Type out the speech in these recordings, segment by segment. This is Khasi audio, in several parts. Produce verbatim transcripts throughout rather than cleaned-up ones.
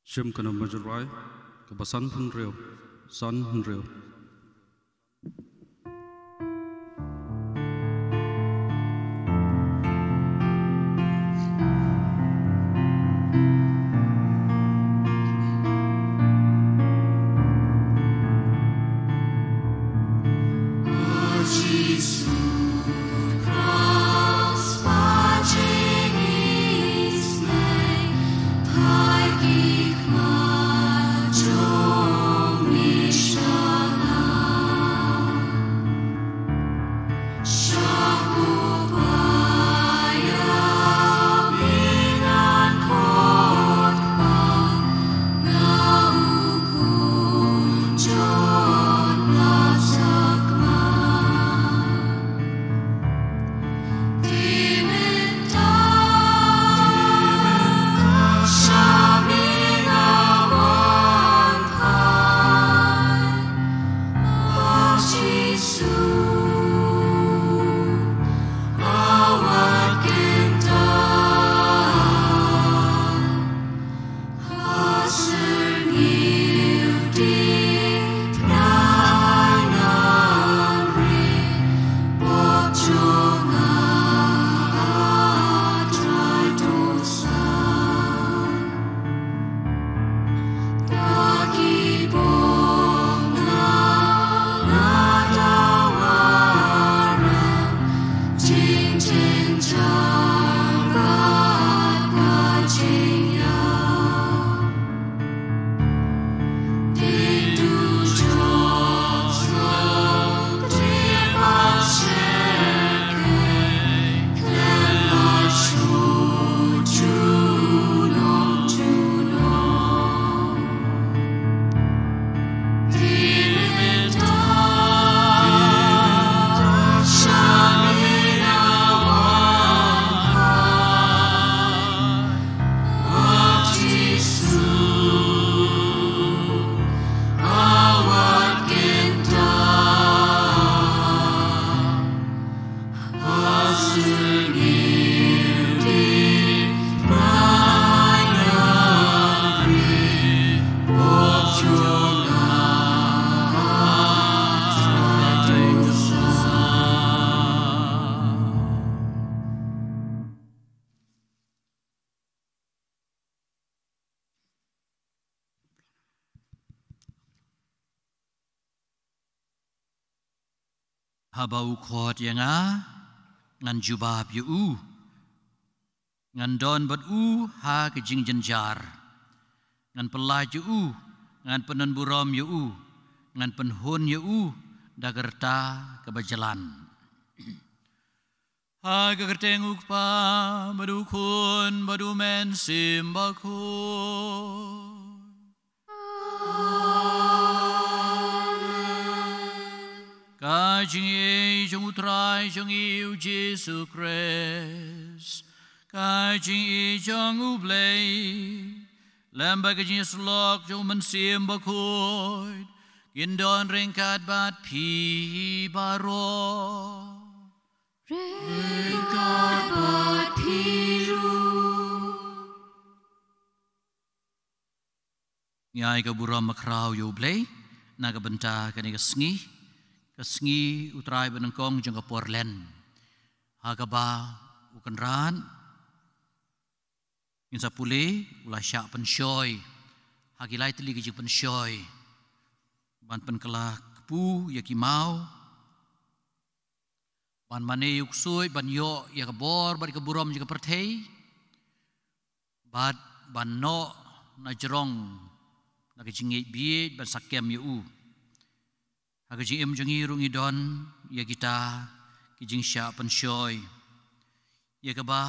Shim ka nongbah jyrwai kaba san hynriew, san hynriew. Haba u khot ïa nga, ngan jubab ïa u. Ngan don bad u ha ka jingjynjar. Ngan pyllait ïa u, ngan pyndonburom ïa u, ngan pynhun ïa u da ka rta kaba jlan. Ha ka kyrteng u Kpa, bad u Khun, bad u Mynsiem Bakhuid. Ka jingïeit jong u Trai jong ngi u Jisu Khrist, ka jingïeit jong u Blei, lem bad ka jingïasyllok jong u Mynsiem Bakhuid, kin don ryngkat bad phi baroh. Ryngkat bad phi ruh. Ngi ai ka burom bakhraw ïa u Blei na ka bynta kane ka sngi, ka sngi u Trai banyngkong jong ka por Lent, ha kaba u Kynrad, ngin sa pule, u la shah pynshoi ha ki lai tylli ki jingpynshoi, ban pynkylla kpu ïa ki maw, ban mane ïa u ksuid, ban ïoh ïa ka bor bad ka burom jong ka pyrthei, bad ban noh na jrong na ka jingngeit bieit, ban sa kem ïa u. Ha ka jingim jong ngi ruh ngi don ïa kita ki jingshah pynshoi, ïa kaba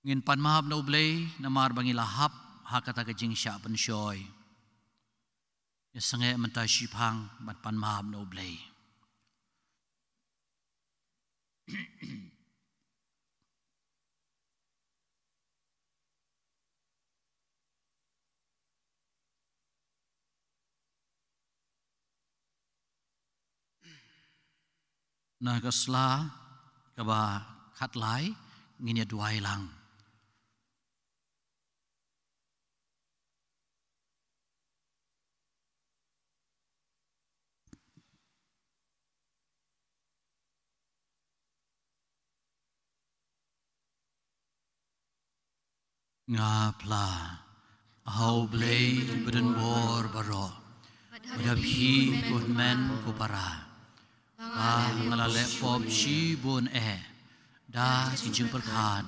ngin pan map na u Blei namar ba ngi la hap ha kata ka jingshah pynshoi. Ïa sangeh mynta shiphang ban pan map na u Blei. Na ka sla kaba khatlai ngin ïa duwai lang. Nga phla ha U Blei ba don bor baroh, ba da phi ko hynmen ko para, ba nga la leh pop shibun eh, da ki jingpyrkhat,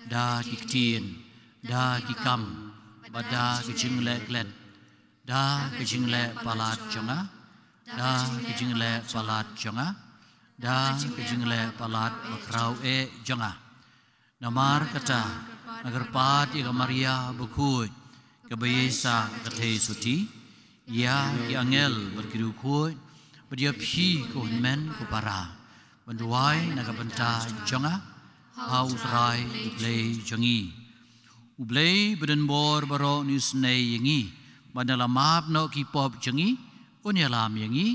da ki ktien, da ki kam, bad da ki jingleh klet, da ki jingleh palat jong nga, da ki jingleh palat jong nga, da ki jingleh palat bakhraw eh jong nga. Namar kata, nga kyrpad ïa ka Maria bakhuid, kaba ïaisah ka theisotti, ïa ki angel bad ki riewkhuid, bad ïa phi ko hynmen ko para, ban duwai na ka bynta jong nga ha U Trai U Blei jong ngi. U Blei ba don bor baroh un isynei ïa ngi, bad un la map noh ki pop jong ngi, un ïalam ïa ngi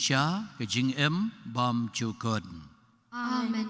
sha ka jingim bymjukut. Amen.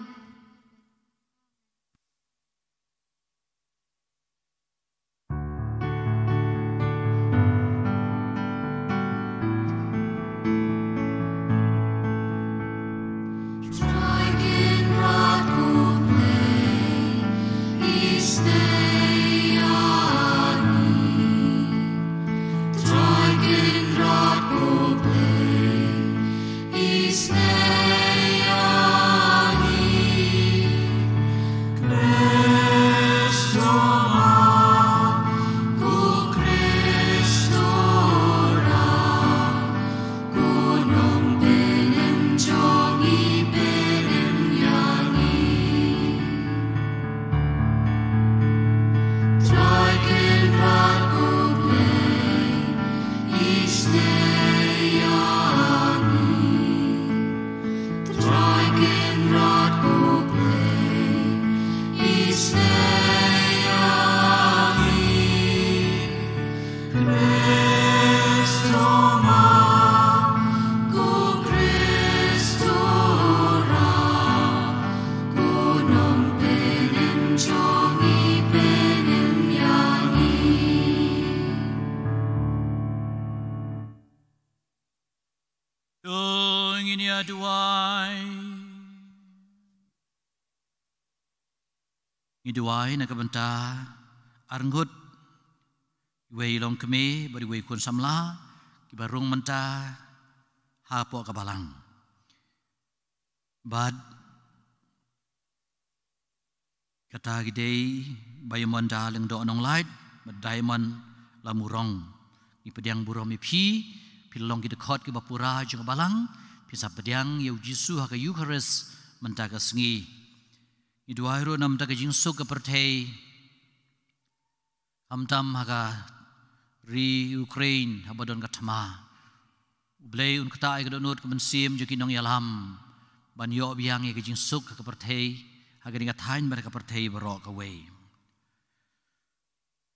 To ngin ïa duwai. Ngi duwai na ka bynta arngut iwei i longkmie bad iwei i khun samla kiba rung mynta hapoh ka balang. Bad kata ki dei Bai Monda Lyngdoh Nonglait bad Diamond Lamurong. Ngi pdiang burom ïa phi, phi la long ki dkhot kiba pura jong ka balang, phi sa pdiang ïa U Jisu ha ka Eukharist mynta ka sngi. Ngi duwai ruh namar ka jingsuk ka pyrthei, khamtam ha ka ri Ukraine haba don ka thma. U Blei un ktah ïa ka dohnud ka mynsiem jong ki nongïalam ban ïoh biang ïa ka jingsuk ha ka pyrthei, ha kane ka thaiñ bad ha ka pyrthei baroh kawei.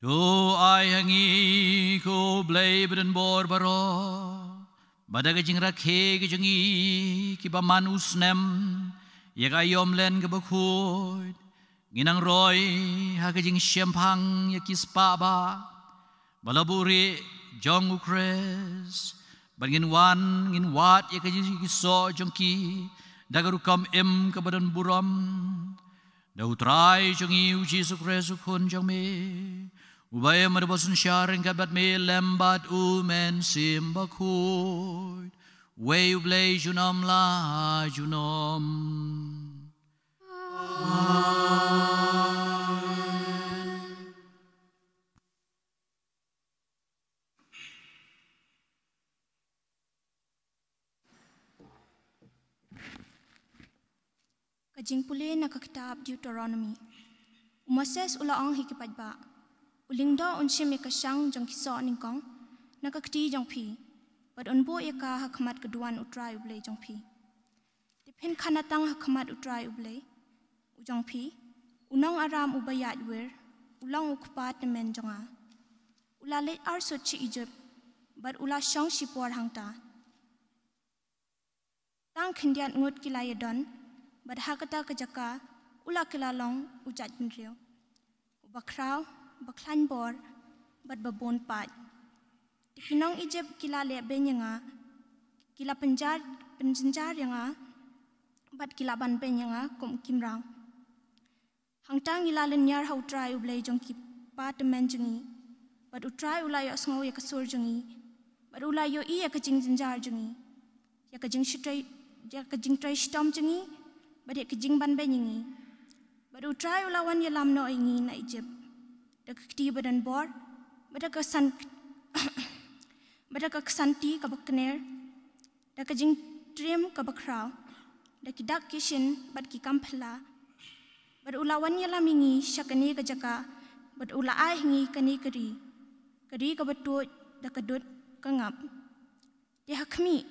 To ai ha ngi ko Blei ba don bor baroh, ba da ka jingrakhe ka jong ngi kiba man u snem ïa ka aïom len kaba khuid, ngin nang roi ha ka jingshemphang ïa ki spah bah ba la buhrieh jong U Khrist, bad ngin wan ngin wad ïa ka jingïasoh jong ki da ka rukom im kaba don burom. Da U Trai jong ngi U Jisu Khrist U Khun jong me, uba im bad uba synshar ryngkat bad me lem bad U Mynsiem Bakhuid, uwei U Blei junom la junom. Amen. Ka jingpule na ka kitab Deuteronomy. U Moses u la ong ha ki paidbah, u lyngdoh un shim ïa ka shang jong ki soh nyngkong na ka kti jong phi, bad un buh ïa ka ha khmat ka duwan U Trai U Blei jong phi. Te phin khanatang ha khmat U Trai U Blei u jong phi, u nong Aram uba ïaid wir, u long u kpa tymmen jong nga. U la leit arsut sha Ijipt, bad u la shong shipor hangta. Tang khyndiat ngut ki la ïadon, bad ha kata ka jaka u la kylla long u jaitbynriew uba khraw, uba khlaiñ bor, bad uba bun paid. Te ki nong Ijipt ki la leh beiñ ïa nga, ki la pynjar, pynjynjar ïa nga, bad ki la ban beiñ ïa nga kum u kimraw. Hangta ngi la lynñiar ha U Trai U Blei jong ki, Kpa tymmen jong ngi, bad U Trai u la ïohsngew ïa ka sur jong ngi, bad u la ïohi ïa ka jingjynjar jong ngi, ïa ka jingshitrai, ïa ka jingtrei shitom jong ngi, bad ïa ka jingbanbeiñ ïa ngi. Bad U Trai u la wan ïalam noh ïa ngi na Ijipt da ka kti ba donbor, bad da ka san, bad da ka ksanti kaba kner, da ka jingtriem kaba khraw, da ki dak ki shin bad ki kam phylla. Bad u la wan ïalam ïa ngi sha kane ka jaka, bad u la ai ha ngi kane ka ri, ka ri kaba tuid da ka dud ka ngap. Te ha khmih,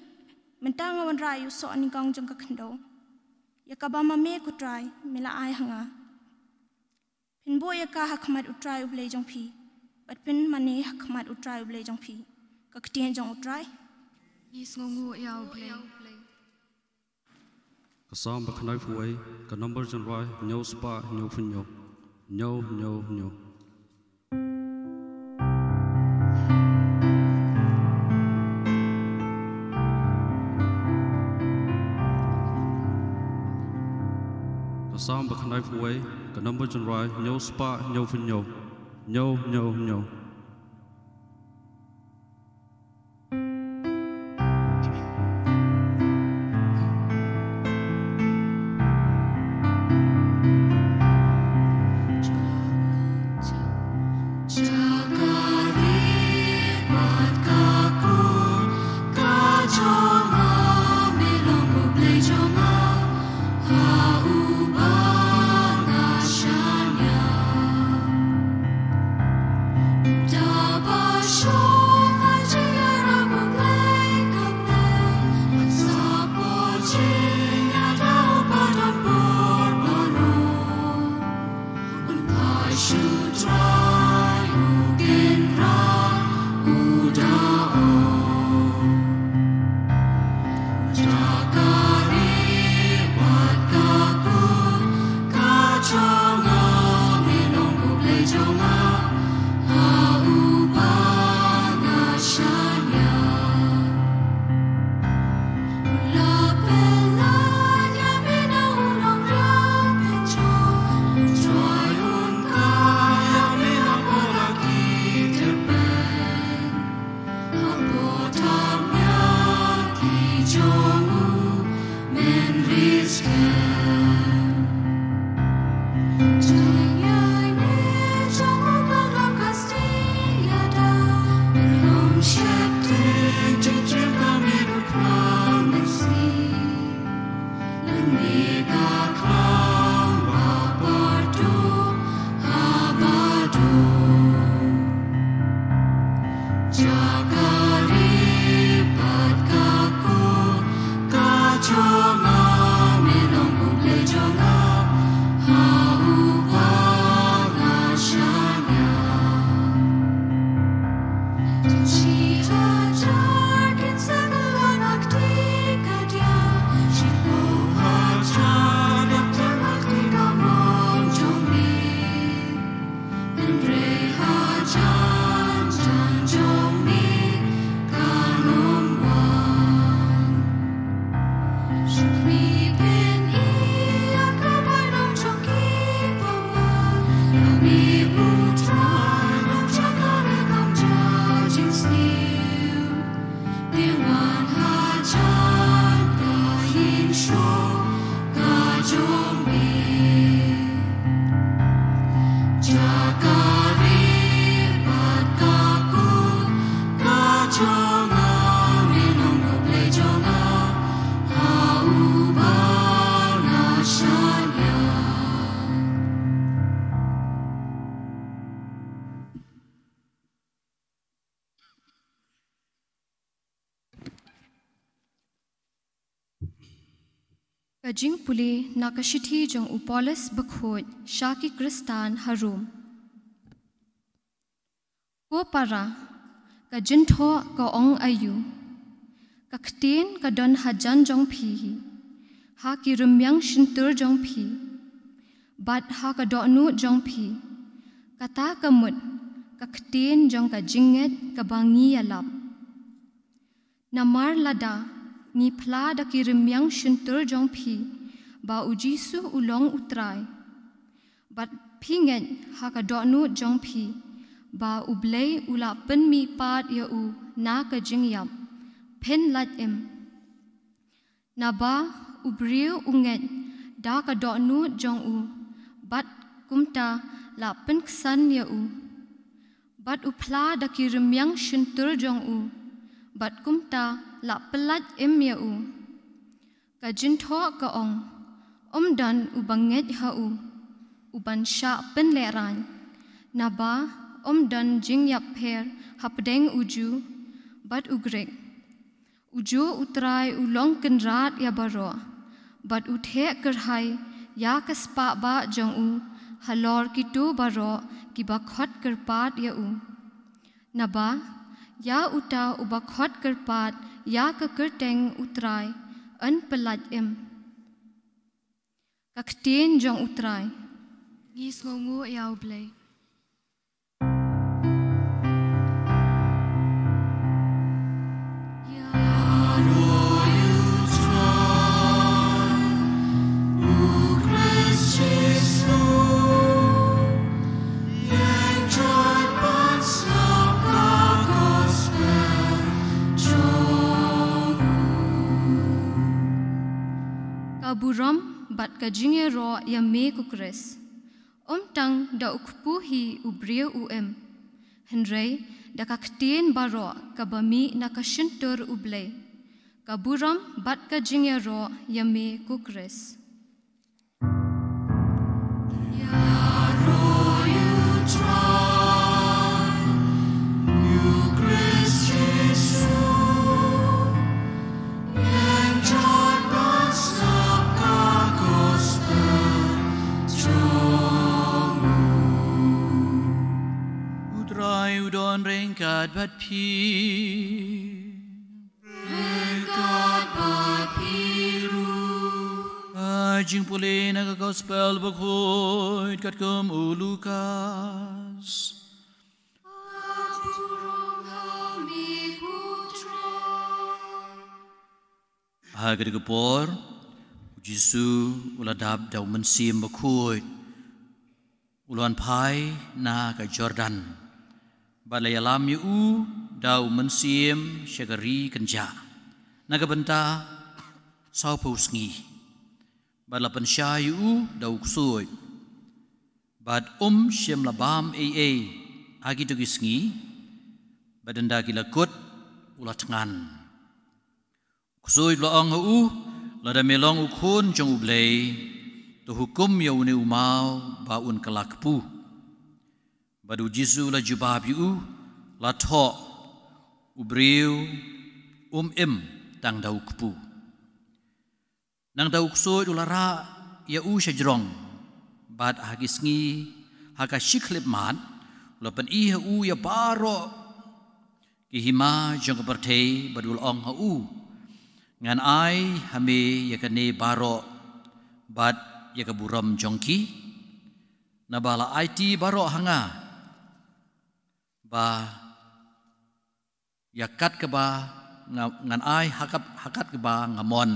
mynta nga wanrah ïa u soh nyngkong jong ka khyndew, ïa kaba ma me ko Trai me la ai ha nga. Phin buh ïa ka ha khmat U Trai U Blei jong phi, bad phin mane ha khmat U Trai U Blei jong phi. Ka ktien jong U Trai. Ngi sngewnguh ïa U Blei. Ka Salm ba khyndai phew wei, ka number jingrwai hynñiew spah hynñiew phew hynñiew. Hynñiew, hynñiew, hynñiew. Ka Salm ba khyndai phew wei, ka number jingrwai hynñiew spah hynñiew phew hynñiew. Hynñiew, hynñiew, hynñiew. Ka jingpule na ka shithi jong u Paulus bakhuid sha ki Khristan ha Rom. Ko para, ka jingthoh ka ong aïu? Ka ktien ka don hajan jong phi hi, ha ki rymmiang shyntur jong phi, bad ha ka dohnud jong phi. Kata ka mut ka ktien jong ka jingngeit kaba ngi ïalap. Namar lada ngi phla da ki rymmiang shyntur jong phi ba U Jisu u long U Trai, Bad phi ngeit ha ka dohnud jong phi ba U Blei u la pynmihpat ïa u na ka jingïap, phin lait im. Naba u briew u ngeit da ka dohnud jong u, bad kumta la pynksan ïa u. Bad u phla da ki rmiang shyntur jong u, bad kumta la pyllait im ïa u. Ka jingthoh ka ong, ym don uba ngeit ha u, u ban shah pynlehraiñ. Naba ym don jingïapher hapdeng u Jiw bad u Grik. U Jiw U Trai u long kynrad ïa baroh, bad u theh kyrhai ïa ka spah bah jong u halor kito baroh kiba khot kyrpad ïa u. Naba ïa uta uba khot kyrpad ïa ka kyrteng U Trai, yn pyllait im. Ka ktien jong U Trai. Ngi sngewnguh ïa U Blei. Ka burom bad ka jingïaroh ïa me ko Khrist. Ym tang da u kpu hi u briew u im, hynrei da ka ktien baroh kaba mih na ka shyntur U Blei. Ka burom bad ka jingïaroh ïa me ko Khrist. U Trai u don ryngkat bad phi. Ryngkat bad phi ruh. Ka jingpule na ka Gospel Bakhuid katkum u Lukas. Ka burom ha me ko Trai. Ha katei ka por, u Jisu u la dap da u Mynsiem Bakhuid, u la wan phai na ka Jordan. Bad la ïalam ïa u da u Mynsiem sha ka ri kynjah na ka bynta sawphew sngi. Bad la pynshai ïa u da u ksuid. Bad um shym la bam ei ei ha kito ki sngi. Bad ynda ki la kut, u la thngan. U ksuid u la ong ha u, lada me long u Khun jong U Blei, to hukum ïa une u maw ba un kylla kpu. Bad u Jisu u la jubab ïa u, la thoh, u briew um im tang da u kpu. Nangta u ksuid u la rah ïa u sha jrong, bad ha ki sngi, ha ka shi khyllipmat, u la pyni ha u ïa baroh ki hima jong ka pyrthei, bad u la ong ha u, ngan ai ha me ïa kane baroh, bad ïa ka burom jong ki. Naba la aiti baroh ha nga, ba ïa kat kaba nga, ngan ai ha kat, ha kat kaba nga mon.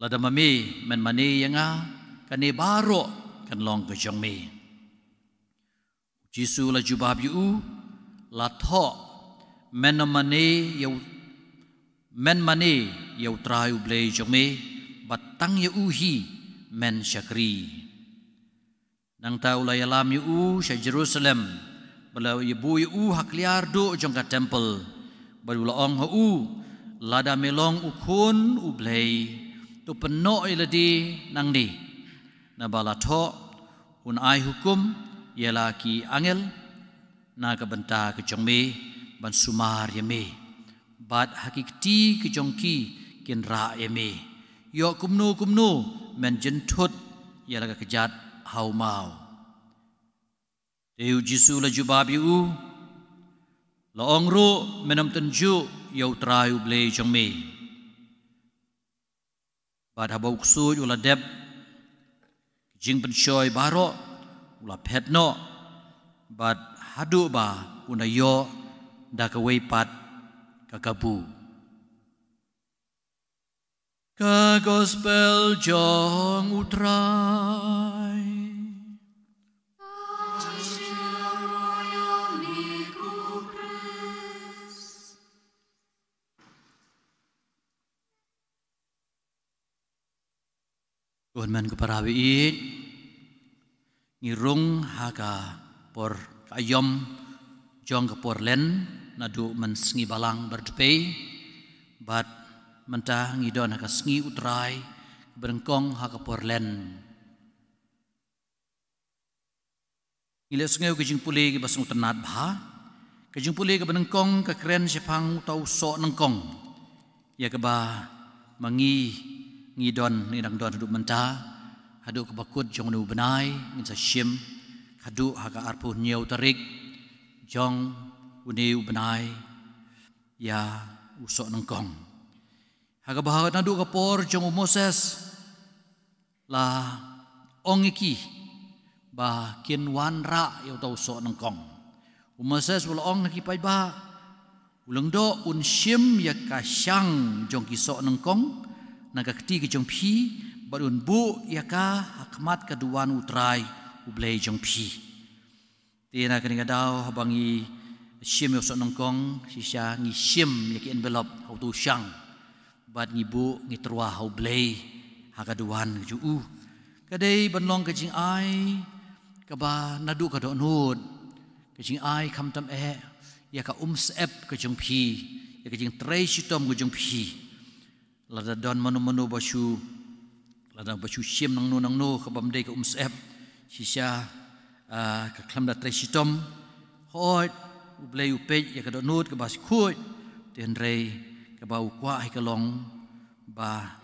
Lada ma me men mane ïa nga, kane baroh kan long ka jong me. U Jisu u la jubab ïa u, la thoh, men mane ïa u, men mane ïa U Trai U Blei jong me, bad tang ïa u hi men shakri. Nangta u la ïalam ïa u sha Jerusalem, bad la ïabuh ïa u ha kliar duh jong ka templ, bad u la ong ha u, lada me long u Khun U Blei, to pynnoh ïa lade nangne. Naba la thoh, un ai hukum ïa la ki angel na ka bynta ka jong me, ban sumar ïa me. Bad ha ki kti ki jong ki kin rah ïa me. Ïoh kumno kumno men jynthut ïa la ka kjat ha u maw. Te u Jisu u la jubab ïa u, la ong ruh, men ym tynjuh ïa U Trai U Blei jong me. Bad haba u ksuid u la dep, ka jingpynshoi baroh u la phet noh, bad haduh ba un da ïoh da kawei pat ka kabu. Ka Gospel jong U Trai. Ko hynmen ko para baieit, ngi rung ha ka por ka aïom jong ka por Lent naduh mynsngi Balang Bardpei, bad mynta ngi don ha ka sngi U Trai kaba nyngkong ha ka por Lent. Ngi leh sngew ka jingpule kaba sngewtynnat bha. Ka jingpule kaba nyngkong ka kren shaphang uta u soh nyngkong, ïa kaba ma ngi ngi don, ngi dang don haduh mynta, haduh kaba kut jong une u bnai ngin sa shim, haduh ha ka arphew hynñiew tarik jong une u bnai, ïa u soh nyngkong. Ha kaba naduh ka por jong u Moses la ong ïa ki ba kin wanrah ïa uta u soh nyngkong. U Moses u la ong ha ki paidbah, u lyngdoh un shim ïa ka shang jong ki soh nyngkong na ka kti ka jong phi, bad un buh ïa ka ha khmat ka duwan U Trai U Blei jong phi. Te na kane ka daw haba ngi shim ïa u soh nyngkong, shisha ngi shim ïa ki envelope ha uta u shang, bad ngi buh, ngi tyrwa ha U Blei ha ka duwan ka jong u. Ka dei ban long ka jingai kaba naduh ka dohnud, ka jingai khamtam eh ïa ka umsyep ka jong phi, ïa ka jingtrei shitom ka jong phi. Lada don mano mano ba shu, lada ba shu shim nangno nangno kaba ym dei ka umsyep, shisha, ah, ka khlem da trei shitom, hooid, U Blei u peit ïa ka dohnud kaba shi khuid. Te hynrei kaba u kwah hi ka long ba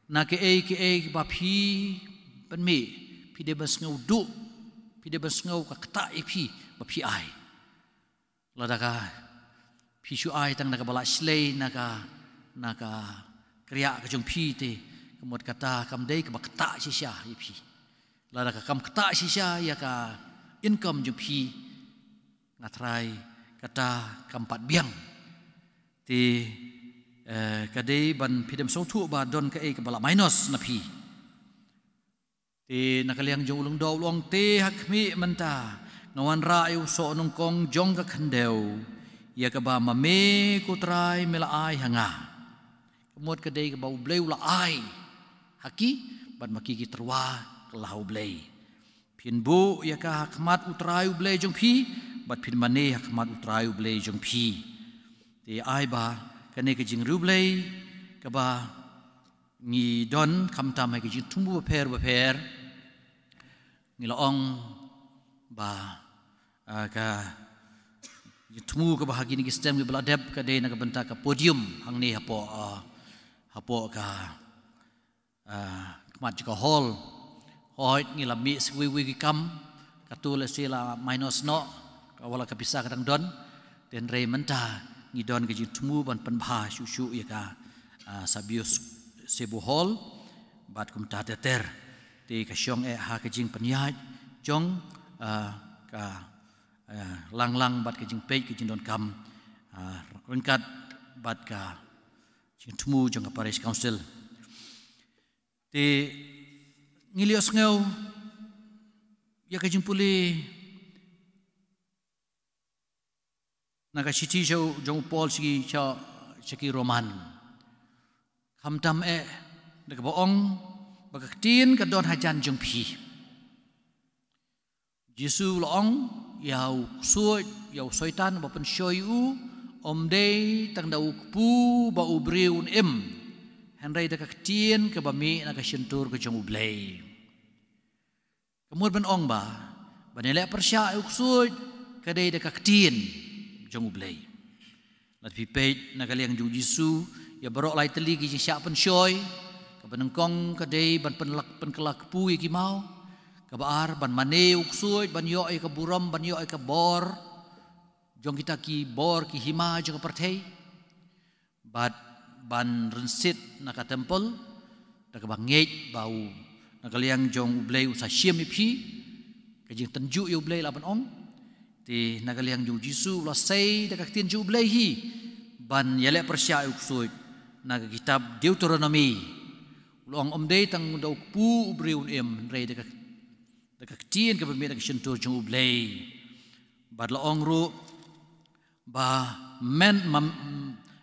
na kaei kaei kaba phi pynmih, phi dei ban sngew duh, phi dei ban sngew ka ktah ïa phi ba phi ai. Lada ka phi shu ai tang na kaba lah shlei na ka, na ka kriah ka jong phi te, ka mut kata kam dei kaba ktah shisha ïa phi. Lada ka kam ktah shisha ïa ka income jong phi, nga tharai kata kam pat biang. Te, eh, ka dei ban phi dem sngewthuh ba don kaei kaba lah minus na phi. Te na ka liang jong u lyngdoh u la ong, te ha khmih mynta nga wanrah ïa u soh nyngkong jong ka khyndew, ïa kaba ma me ko Trai me la ai ha nga. Ka mut ka dei kaba U Blei u la ai ha ki, bad ma ki ki tyrwa kylla ha U Blei. Phin buh ïa ka ha khmat U Trai U Blei jong phi, bad phin mane ha khmat U Trai U Blei jong phi. Te ai ba kane ka jingriewblei kaba ngi don khamtam ha ki jingthmu bapher bapher. Ngi la ong ba, ah, ka jingthmu kaba ha kine ki stem kiba la dep ka dei na ka bynta ka podium hangne hapoh, ah, hapoh ka, ah, khmat jong ka hall. Hooid, ngi la mih sa kiwei kiwei ki kam, kato lehse la minus noh, ka wala ka pisa ka dang don. Te hynrei mynta ngi don ka jingthmu ban pynbha shuh shuh ïa ka, ah, Sabio Sebo Hall bad kumta ter ter. Te ka shong eh ha ka jingpynïaid jong, ah, ka, ah, lang lang bad ka jingpeit ka jingdonkam, ah, ryngkat bad ka jingthmu jong ka Parish Council. Te ngi la ïohsngew ïa ka jingpule na ka shithi jong, jong u Paul sha ki, sha, sha ki Roman. Khamtam eh da kaba ong ba ka ktien ka don hajan jong phi. Jisu u la ong, ïa u ksuid, ïa u soitan ba pynshoi u, ym dei tang da u kpu ba u briew un im, hynrei da ka ktien kaba mih na ka shyntur ka jong U Blei. Ka mut ban ong ba ban ïaleh pyrshah ïa u ksuid ka dei da ka ktien jong U Blei. Lada phi peit na ka liang jong u Jisu, ïa baroh lai tylli ki jingshah pynshoi, kaba nyngkong ka dei ban pynlak, pynkylla kpu ïa ki maw, kaba ar ban mane u ksuid, ban ïoh ïa ka burom, ban ïoh ïa ka bor jong kita ki bor ki hima jong ka pyrthei. Bad ban rynsied na ka templ da kaba ngeit ba u, na ka liang jong U Blei u sa shim ïa phi, ka jingtynjuh ïa U Blei lah ban ong. Te na ka liang jong u Jisu u la sei da ka ktien jong U Blei hi ban ïaleh pyrshah ïa u ksuid. Na ka kitab Deuteronomi u la ong, ym dei tang da u kpu u briew un im, hynrei da ka, da ka ktien kaba mih na ka shyntur jong U Blei. Bad la ong ruh ba men, ma,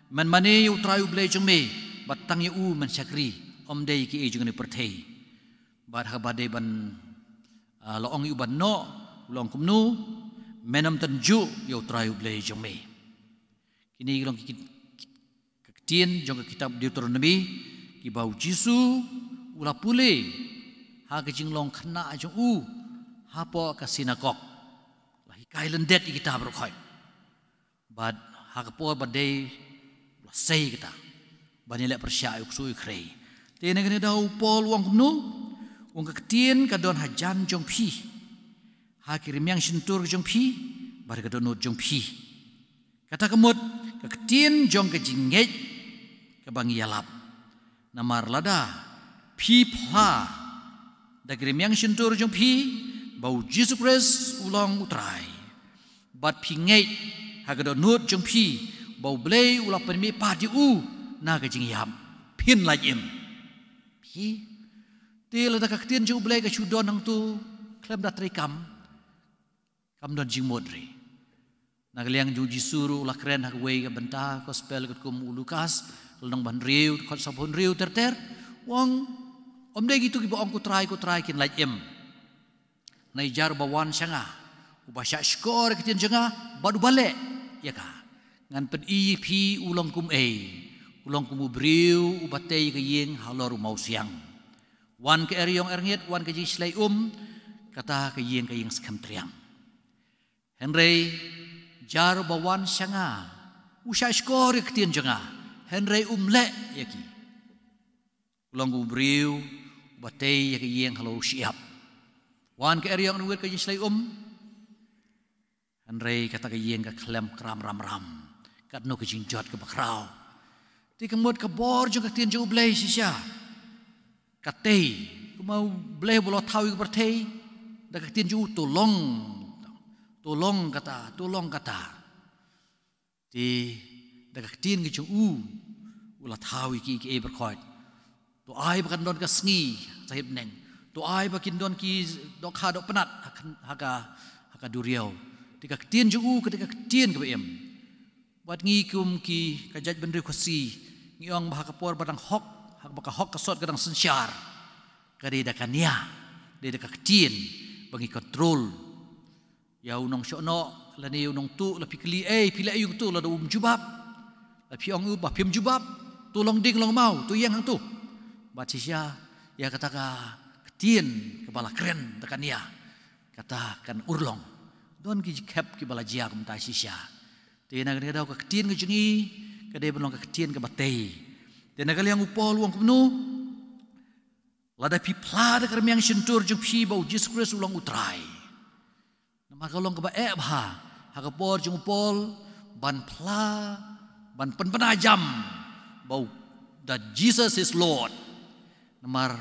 men mane ïa U Trai U Blei jong me, bad tang ïa u men shakri, ym dei kiei jong kane ka pyrthei. Bad haba dei ban, ah, la ong ïa u ban noh, u la ong kumno? Men ym tynjuh ïa U Trai U Blei jong me. Kine ki long ki, ki, ki ktien jong ka kitab Deuteronomi, kiba U Jisu u la pule ha ka jinglong khynnah jong u hapoh ka sinagog. La hikai lyndet ïa kita baroh khoit. Bad ha ka por ba dei, la sei kata ban ïaleh pyrshah ïa u ksuid u khrei. Te na kane ka daw u Paul u ong kumno? U ong ka ktien ka don hajan jong phi, ha ki rmiang shyntur jong phi bad ha ka dohnud jong phi. Kata ka mut ka ktien jong ka jingngeit kaba ngi ïalap. Namar lada phi phla da ki rmiang shyntur jong phi ba U Jisu Khrist u long U Trai, bad phi ngeit ha ka dohnud jong phi ba U Blei u la pynmihpat ïa u na ka jingïap, phin lait im. Phi, te lada ka ktien jong U Blei ka shu don hangto khlem da treikam, kam don jingmut re. Na ka liang jong U Jisu ruh u la kren ha kawei ka bynta, gospel katkum u Lukas, ka lynnong ba hynriew, dkhot sawphew hynriew ter ter, u ong, ym dei kito kiba ong ko Trai, ko Trai kin lait im, hynrei jar uba wan sha nga, uba shah shkor ïa ka ktien jong nga bad uba leh ïa ka. Ngan pyni ïa phi u long kum ei, u long kum u briew uba tei ïa ka ïing halor u mawsiang. Wan ka eriong erngit, wan ka jingshlei um, kata ka ïing ka ïeng skhem triang. Hynrei jar uba wan sha nga, u shah shkor ïa ka ktien jong nga, hynrei um leh ïa ki, u long u briew uba tei ïa ka ïing halor u shyiap. Wan ka eriong erngit, ka jingshlei um, hynrei kata ka ïing ka khlem kram ram ram, katno ka jingjot kaba khraw. Te ka mut ka bor jong ka ktien jong U Blei shisha ka tei, kumba U Blei u la thaw ïa ka pyrthei da ka ktien jong u, to long, to long kata, to long kata. Te da ka ktien ka jong u, u la thaw ïa ki, ki ei baroh khoit. To ai ba kan don ka sngi sha bneng. To ai ba kin don ki dohkha dohpnat ha ka, ha ka, ha ka duriaw. Te ka ktien jong u ka dei ka ktien kaba im. Bad ngi kum ki, ka jaitbynriew Khasi, ngi ong ba ha ka por ba dang hok, ha kaba ka hok ka sot ka dang synshar, ka dei da ka nia, dei da ka ktien ba ngi control. Ïa u nongshohnoh lane ïa u nongtuh, la phi kylli, ei, phi leh aïu hangto, lada um jubab, la phi ong u ba phim jubab, to long dieng long maw, to ïeng hangto. Bad shisha ïa kata ka ktien kaba la kren da ka nia, kata kan urlong. Don ki jingkhep kiba la jia kumta shisha. Te na kane ka daw ka ktien ka jong ngi ka dei ban long ka ktien kaba tei. Te na ka liang u Paul u ong kumno? Lada phi phla da ka rmiang shyntur jong phi ba U Jisu Khrist u long U Trai. Namar ka long kaba eh bha ha ka por jong u Paul ban phla, ban pynbna jam ba u, that Jesus is Lord. Namar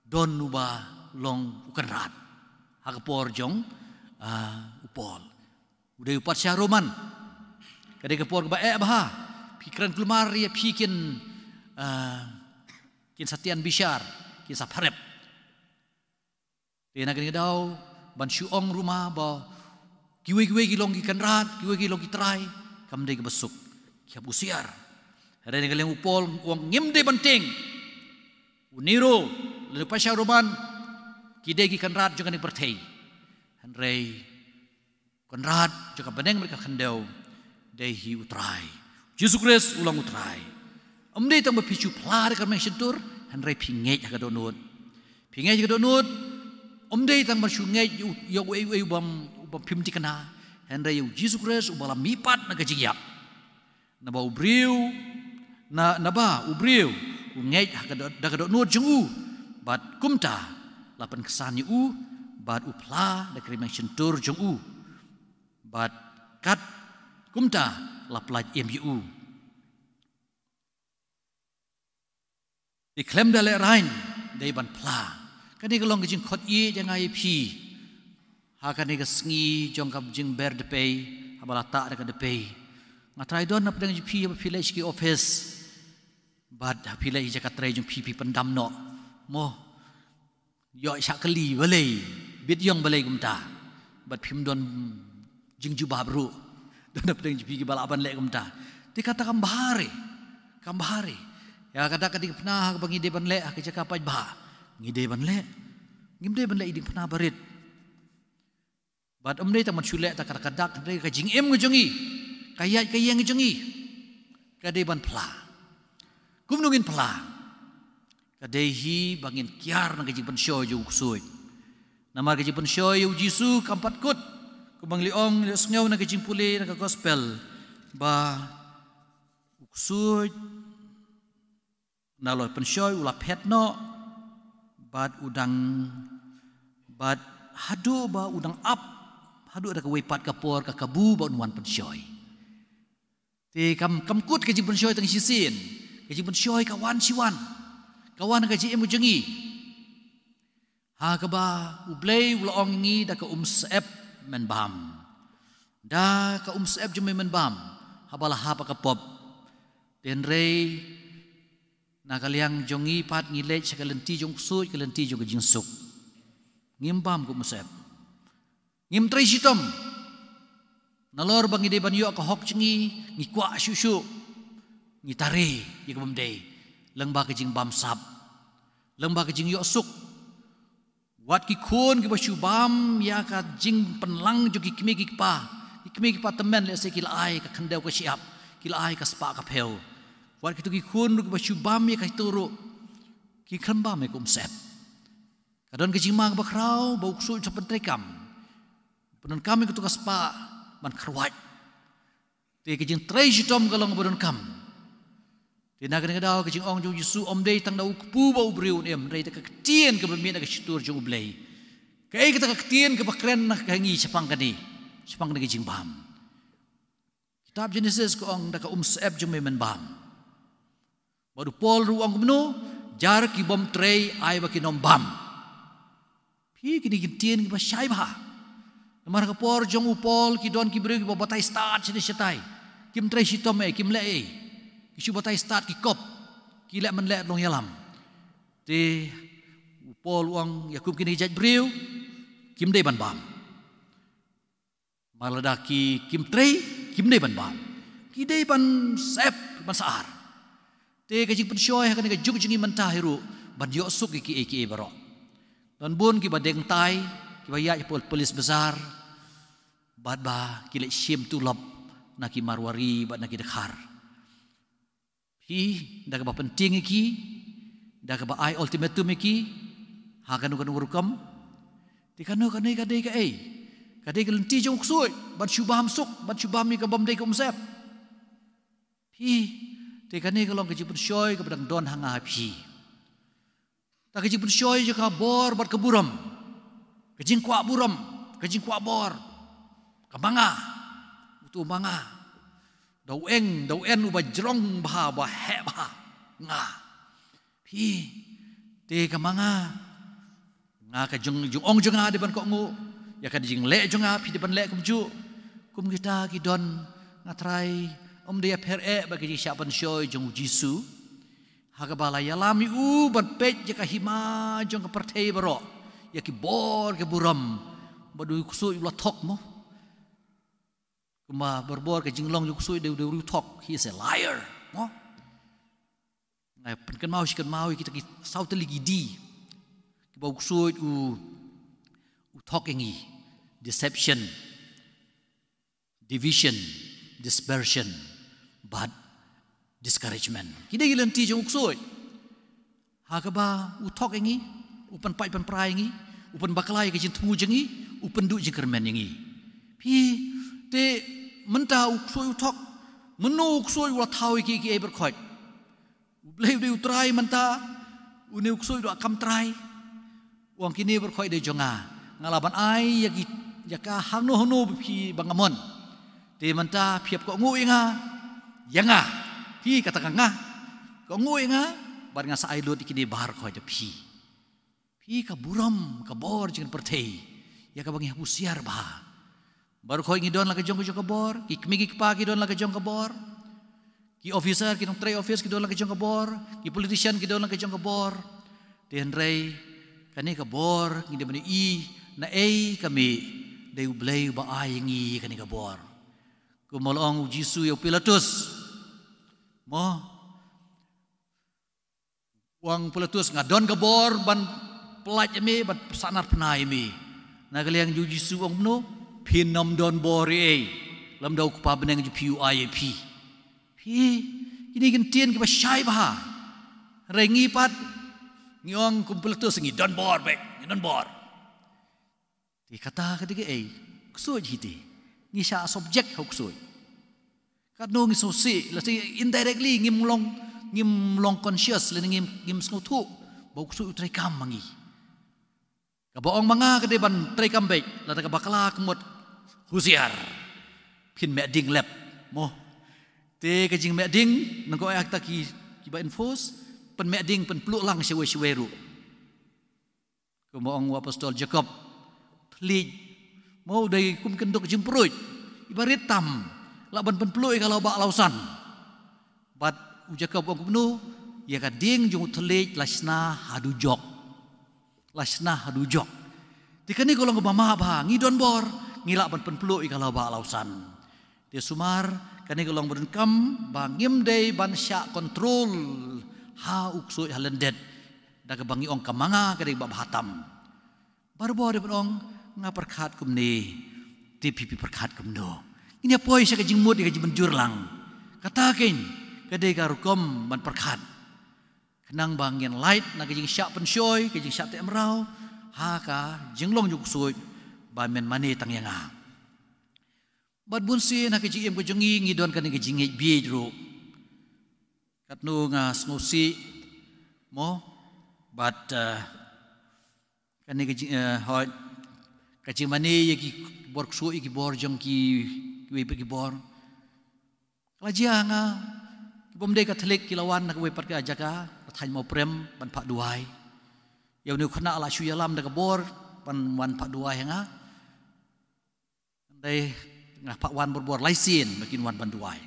don uba long u kynrad ha ka por jong, ah, u Paul. U dei u patsha Roman. Ka dei ka por kaba eh bha. Phi kren kulmar ïa phi kin, ah, kin sa tian bishar, kin sa pharep. Te na kane ka daw ban shu ong ruh ma ba kiwei kiwei ki long ki kynrad, kiwei ki long ki trai, kam dei kaba suk. Ki hap husiar. Hynrei na ka liang u Paul u ong ngim dei ban tieng. U Nero lane u patsha Roman ki dei ki kynrad jong kane ka pyrthei. Hynrei kynrad jong ka bneng bad ka khyndew dei hi U Trai. Jisu Khrist u long U Trai. Ym dei tang ba phi shu phla da ka rmiang shyntur, hynrei phi ngeit ha ka dohnud. Phi ngeit ha ka dohnud, ym dei tang ban shu ngeit ïa u, ïa uei uei u bym, u bym phim thikna, hynrei ïa U Jisu Khrist uba la mihpat na ka jingïap. Naba u briew, na, naba u briew u ngeit ha ka do-, da ka dohnud jong u, bad kumta la pynksan ïa u, bad u phla da ka rmiang shyntur jong u, bad kat kumta la pyllait im ïa u. Te khlem da lehraiñ, dei ban phla. Kane ka long ka jingkhot ïeit jong nga ïa phi ha kane ka sngi jong ka jingber dpei, haba la tah da ka dpei. Nga trai don na pdeng jong phi haba phi leit sha ki office, bad ha phi leit sha ka trei jong phi, phi pyndam noh, mo, ïoh shah kylli balei, bit ïong balei kumta, bad phim don jingjubab ruh. Don na pdeng jong phi kiba lah ban leh kumta. Te kata kam bha re, kam bha re. Ïa kata ka dei ka pynbna ha kaba ngi dei ban leh ha ka jaka paidbah. Ngi dei ban leh. Ngim dei ban leh i diengphna barit. Bad ym dei tang ban shu leh tang ka dak, ka jingim ka jong ngi, ka ïaid ka ïeng ka jong ngi, ka dei ban phla. Kumno ngin phla? Ka dei hi ba ngin kiar na ka jingpynshoi jong u ksuid. Namar ka jingpynshoi ïa u Jisu kam pat kut. Kumba ngi la ong, ngi la sngew na ka jingpule na ka gospel ba u ksuid na la pynshoi u la phet noh, bad u dang, bad haduh ba u dang ap, haduh da kawei pat ka por ka kabu ba un wan pynshoi. Te kam, kam kut ka jingpynshoi tang shisien, ka jingpynshoi ka wan shi wan, ka wan ka jingim ka jong ngi. Ha kaba u Blei u la ong ngi da ka um syep men bam. Da ka um syep jong me men bam. Haba la hap ka pop. Te hynrei na ka liang jong ngi pat ngi leit sha ka lynti jong u ksuid, ka lynti jong ka jingsuk. Ngim bam ka um syep. Ngim trei shitom. Nalor ba ngi dei ban ïoh ka hok jong ngi, ngi kwah shuh shuh. Ngi tare ïa ka bym dei. Lyngba ka jingbam sap. Lyngba ka jingïoh suk. Wat ki khun kiba shu bam ïa ka jingpynlang jong ki kmie ki kpa. Ki kmie ki kpa tymmen lehse ki la ai ka khyndew ka shyiap, ki la ai ka spah ka phew. Wat kito ki khun ruh kiba shu bam ïa kito ruh, ki khlem bam ïa ka um syep. Ka don ka jingma kaba khraw ba u ksuid u sa pyntreikam, pyndonkam ïa kato ka spah ban kyrwat. Te ka jingtrei shitom ka long ba donkam. Te na kane ka daw ka jingong jong u Jisu ym dei tang da u kpu ba u briew un im, hynrei da ka ktien kaba mih na ka shitur jong u Blei. Kaei kata ka ktien kaba kren na ka ngi shaphang kane, shaphang kane ka jingbam. Kitab Genesis ka ong da ka um syep jong me men bam. Bad u Paul ruh u ong kumno, jar ki bym trei ai ba kin ym bam. Phi, kine ki ktien kiba shai bha. Namar ha ka por jong u Paul ki don ki briew kiba batai stad shane shatai. Kim trei shitom ei, kim leh ei. Ki shu batai stad ki kop. Ki leh man leh long ïalam. Te u Paul u ong ïa kum kine ki jait briew, kim dei ban bam. Namar lada ki, kim trei, kim dei ban bam. Ki dei ban syep, ban sah ar. Te ka jingpynshoi ha kane ka juk jong ngi mynta hi ruh ban ïoh suk ïa kiei kiei baroh. Don bun kiba deng tai, kiba ïaid hapoh police bazar, bad ba ki leit shim tulop na ki Marwari bad na ki Dkhar. Phi, da kaba pyntieng ïa ki, da kaba ai ultimatum ïa ki ha kano kano ka rukom. Te kano kane ka dei kaei? Ka dei ka lynti jong u ksuid ban shu bam suk, ban shu bam ïa ka bym dei ka um syep. Phi, te kane ka long ka jingpynshoi kaba dang don ha nga ha phi. Ta ka jingpynshoi jong ka bor bad ka burom, ka jingkwah burom, ka jingkwah bor. Ka ma nga, uto u ma nga, da u eng, da u en uba jrong bha, ba heh bha. Nga. Phi, te ka ma nga, nga ka jong, jong ong jong nga dei ban kohnguh, ïa ka jingleh jong nga phi dei ban leh kumjuh. Kum kita ki don, nga trai, ym dei ïapher eh bad ka jingshah pynshoi jong u Jisu. Ha kaba la ïalam ïa u ban peit ïa ka hima jong ka pyrthei baroh, ïa ki bor ki burom, bad u ksuid u la thok mo. Kumba barabor ka jinglong jong u ksuid dei u, dei u riewthok, he is a liar mo. Nga pynkynmaw shi kynmaw ïa kita ki saw tylli ki D kiba u ksuid u, u thok ïa ngi. Deception, division, dispersion, bad discouragement. Ki dei ki lynti jong u ksuid. Ha kaba u thok ïa ngi, u pynpait pynpra ïa ngi, u pynbakla ïa ka jingthmu jong ngi, u pynduh jingkyrmen ïa ngi. Phi, te mynta u ksuid u thok, mynno u ksuid u la thaw ïa ki, ki ei baroh khoit. U Blei u dei u Trai mynta, une u ksuid u la kam trai. U ong kine baroh khoit dei jong nga. Nga lah ban ai ïa ki, ïa ka hangno hangno ba phi ba nga mon. Te mynta phi hap kohnguh ïa nga, ïa nga. Phi, kata ka nga. Kohnguh ïa nga, bad nga sa ai lut ïa kine baroh khoit da phi. Phi, ka burom, ka bor jong ka pyrthei, ïa kaba ngi hap husiar bha. Baroh khoit ngi don la ka jong ka jong ka bor, ki kmie ki kpa ki don la ka jong ka bor. Ki officer, ki nongtrei office ki don la ka jong ka bor, ki politician ki don la ka jong ka bor. Te hynrei kane ka bor ngi dei ban ïohi naei ka mih, dei u Blei uba ai ïa ngi kane ka bor. Kumba la ong u Jisu ïa u Pilatus. Mo, u ong Pilatus, nga don ka bor ban pyllait ïa me, ban sahnarphna ïa me. Na ka liang jong u Jisu u ong kumno? Phin ym don bor ei ei lymda u Kpa bneng jong phi u ai ïa phi. Phi, kine ki ktien kiba shai bha. Hynrei ngi pat, ngi ong kum Pilatus, ngi don bor beit, ngi don bor. Te kata ka dei kaei? Ksuid hi te. Ngi shah subject ha u ksuid. Katno ngi sngewsih, lane indirectly ngim long, ngim long conscious, lane ngim, ngim sngewthuh ba u ksuid u treikam ma ngi. Kaba ong ma nga ka dei ban treikam beit, lada kaba kla ka mut, husiar. Phin meh ding lep, mo. Te ka jingmeh ding, nangko ïa kita ki, kiba enforce, pynmeh ding, pynpluh lang shawei shawei ruh. Kumba ong u apostol Jakob, thylliej, mo, u dei kum kynduk jingpruid, iba rit tam, lah ban pynpluh ïa ka lawbah lawsan. Bad u Jakob u ong kumno? Ïa ka ding jong u thylliej la shna ha dujok. La shna ha dujok. Te kane ka long kaba mah bha, ngi don bor, ngi lah ban pynpluh ïa ka lawbah lawsan. Te sumar, kane ka long ba donkam ba ngim dei ban shah control ha u ksuid ha lyndet. Da kaba ngi ong ka ma nga ka dei ba bha tam. Barabor dei ban ong, nga pyrkhat kumne, te phi phi pyrkhat kumno? Ngin ïa poi sha ka jingmut ïa ka jingmynjur lang. Kata kein ka dei ka rukom ban pyrkhat. Khnang ba ngin lait na ka jingshah pynshoi, ka jingshah teh mraw ha ka jinglong jong u ksuid ba men mane tang ïa nga. Bad bun sien ha ka jingim ka jong ngi, ngi don kane ka jingngeit bieit ruh. Katno nga sngewsih, mo, bad, eh, kane ka jing, eh, hoi, ka jingmane ïa ki bor ksuid, ïa ki bor jong ki, kiwei pat ki bor. Ka la jia nga, ki bym dei Katholik ki la wan na kawei pat ka jaka, ka thaiñ Mawprem, ban phah duwai. Ïa une u khynnah la shu ïalam da ka bor, ban wan phah duwai ha nga. Hynrei nga phah wan borbor lai sien ba kin wan ban duwai.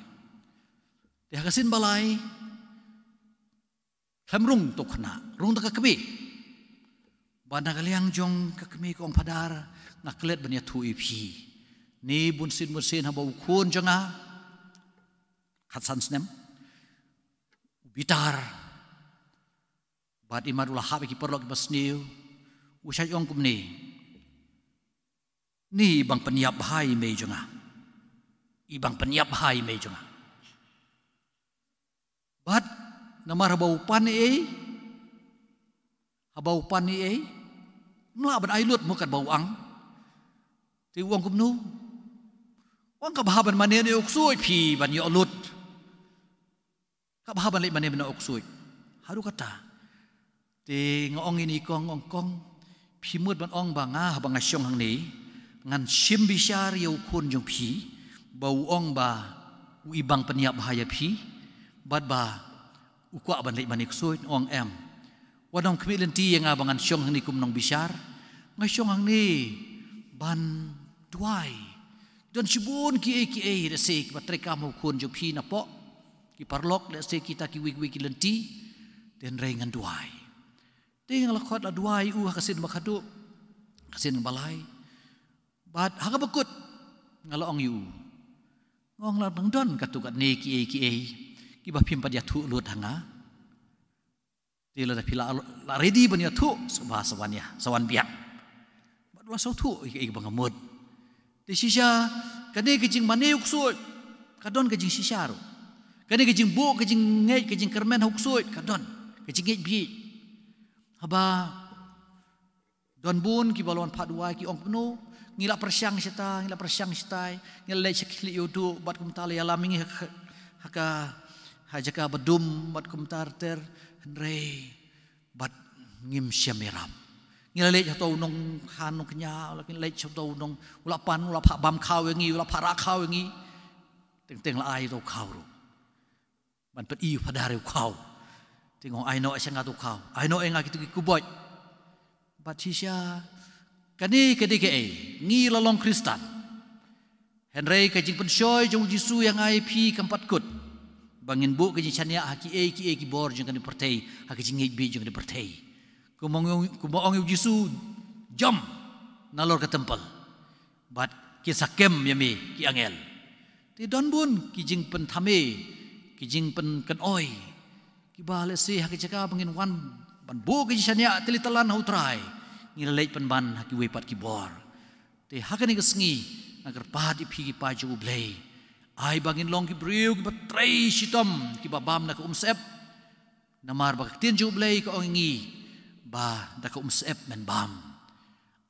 Te ha ka sien ba lai, khlem rung to u khynnah, rung da ka kmie. Ba na ka liang jong ka kmie ka ong, Phadar, nga klet ban ïathuh ïa phi. Ni bun sien bun sien haba u khun jong nga, khatsan snem, u bitar. Bad imat u la hap ïa ki paralok kiba sniew, u shait ong kumne. Ni i bang pynïap bha ïa i mei jong nga. I bang pynïap bha ïa i mei jong nga. Bad namar haba u pan ei, haba u pan ei, ym lah ban ai lut mo katba u ang. Te u ong kumno? U ong ka bha ban mane ne u ksuid phi ban ïoh lut. Ka bha ban leit mane bynta u ksuid. Haduh katta. Te nga ong ïa i kong, ong kong, phi mut ban ong ba nga haba nga shong hangne ngan shim bishar ïa u khun jong phi, ba u ong ba u i bang pynïap bha ïa phi, bad ba u kwah ban leit mane ksuid? Ong em. Wat nym khmih lynti ïa nga ba ngan shong hangne kum nongbishar. Nga shong hangne ban duwai. Don shibun kiei kiei, lehse kiba treikam ha u khun jong phi napoh ki paralok, lehse kita kiwei kiwei ki lynti. Te hynrei ngan duwai. Te nga la khot la duwai ïa u ha ka sien ba khatduh, ka sien ba lai. Bad ha kaba kut nga la ong ïa u, nga ong, la dang don katto katne kiei kiei kiba phim pat ïathuh lut ha nga. Te lada phi la, la ready ban ïathuh, sngewbha sa wan ïa, sa wan biang. Bad u la sngewthuh ïa kaei kaba nga mut. Te shisha, kane ka jingmane u ksuid ka don ka jingshisha ruh. Kane ka jingbuh, ka jingngeit, ka jingkyrmen ha u ksuid ka don ka jingngeit bieit. Haba don bun kiba la wan phah duwai ki ong kumno, ngi la pyrshang shata, ngi la pyrshang shatai, ngi la leit sha ki khlieh ïewduh, bad kumta la ïalam ïa ngi ha ka, ha ka, ha jaka ba dum, bad kumta ter ter, hynrei bad ngim shem ïarap. Ngi la leit ha uto u nongkhan nongkñia, la ngi leit ha uto u nong, u la pan, u la phah bam khaw ïa ngi, u la phah rah khaw ïa ngi. Teng teng la ai uto u khaw ruh. Ban pyni u phadar ïa u khaw. Te nga ong, ai noh sha nga uto u khaw. Ai noh ïa nga kito ki kuboit. Bad shisha, kane ka dei kaei, ngi la long Khristan. Hynrei ka jingpynshoi jong u Jisu ïa nga ïa phi kam pat kut ba ngin buh ka jingshaniah ha kiei kiei ki bor jong kane ka pyrthei, ha ka jingngeit bieit jong kane ka pyrthei. Kumba ong, kumba ong ïa u Jisu, jam nalor ka templ. Bad kin sa kem ïa me ki angel. Te don bun ki jingpynthame, ki jingpynkynoi, kiba lehse ha ka jaka ba ngin wan ban buh ka jingshaniah tylli tyllun ha U Trai, ngi la leit pynban ha kiwei pat ki bor. Te ha kane ka sngi, nga kyrpad ïa phi ki paid jong U Blei, ai ba ngin long ki briew kiba trei shitom, kiba bam na ka umsyep. Namar ba ka ktien jong U Blei ka ong ïa ngi ba da ka umsyep men bam.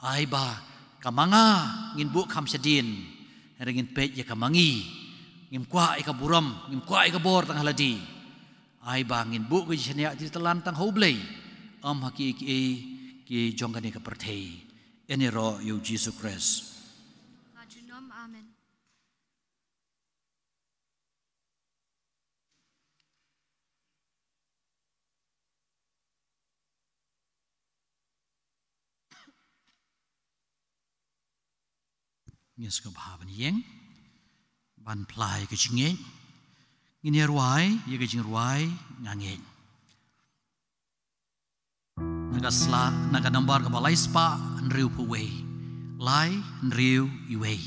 Ai ba ka ma nga ngin buh kham shadien, hynrei ngin peit ïa ka ma ngi. Ngim kwah ïa ka burom, ngim kwah ïa ka bor tang ha lade. Ai ba ngin buh ka jingshaniah tylli tyllun tang ha U Blei, ym ha kiei kiei ki jong kane ka pyrthei. Ïaroh ïa U Jisu Khrist. Amen. Ngin sngewbha ban ïeng, ban phla ïa ka jingngeit. Ngin ïa rwai ïa ka jingrwai Nga Ngeit. Na ka sla, na ka nambar kaba lai spah hynriew phew wei. Lai hynriew wei.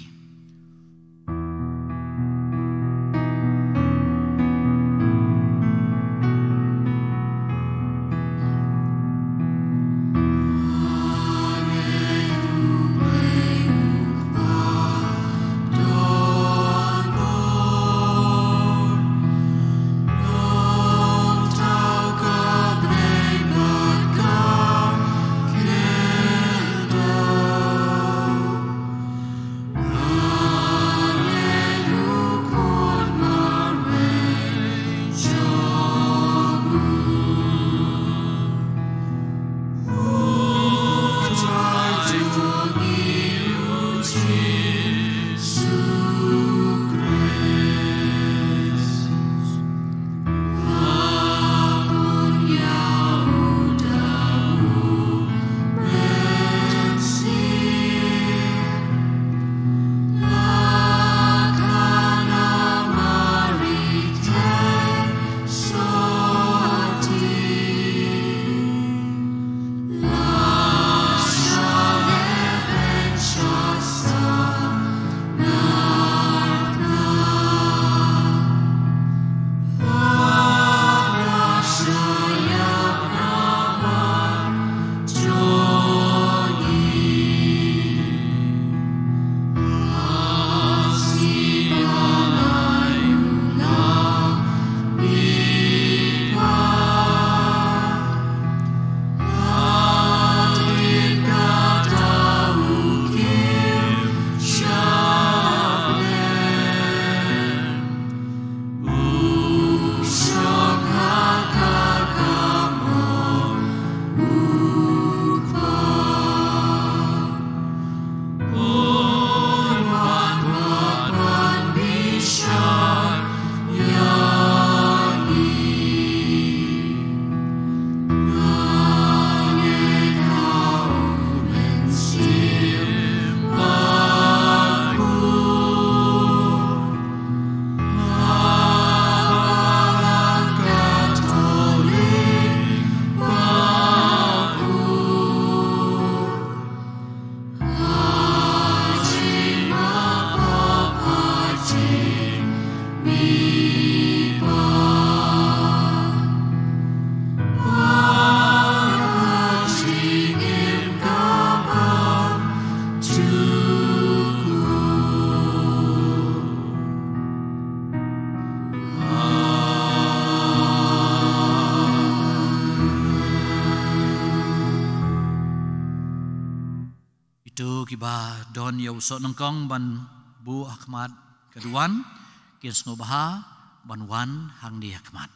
Kito kiba don ïa u soh nyngkong ban buh ha khmat ka duwan, kin sngewbha ban wan hangne ha khmat.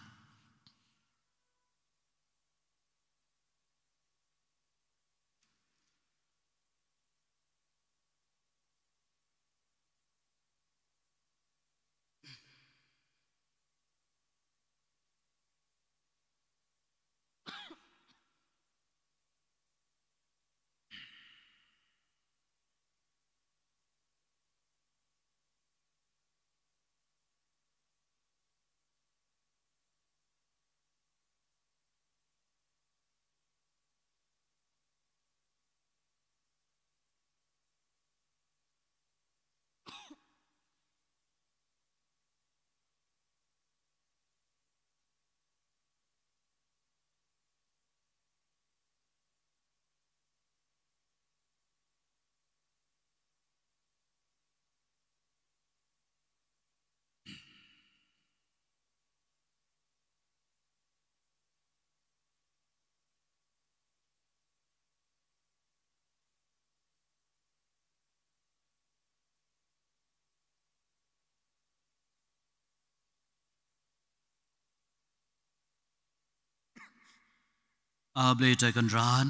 A Blei Trai Kynrad,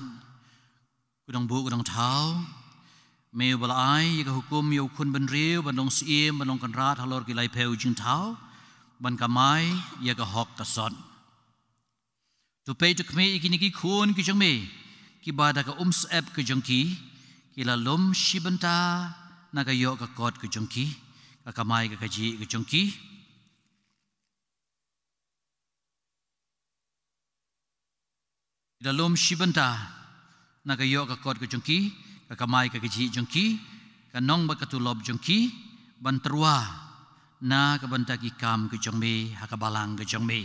ko Nongbuh, ko Nongthaw, me uba la ai ïa ka hukum ïa u khun bynriew ban long syiem, ban long kynrad halor ki laiphew jingthaw, ban kamai ïa ka hok ka sot. To peit to khmih ïa kine ki khun ki jong me, kiba da ka umsyep ka jong ki, ki la lum shi bynta na ka ïoh ka kot ka jong ki, ka kamai ka kajih ka jong ki. Ki la lum shi bynta na ka ïoh ka kot ka jong ki, ka kamai ka kajih jong ki, ka nong bad ka tulop jong ki, ban tyrwa na ka bynta ki kam ka jong me ha ka balang ka jong me.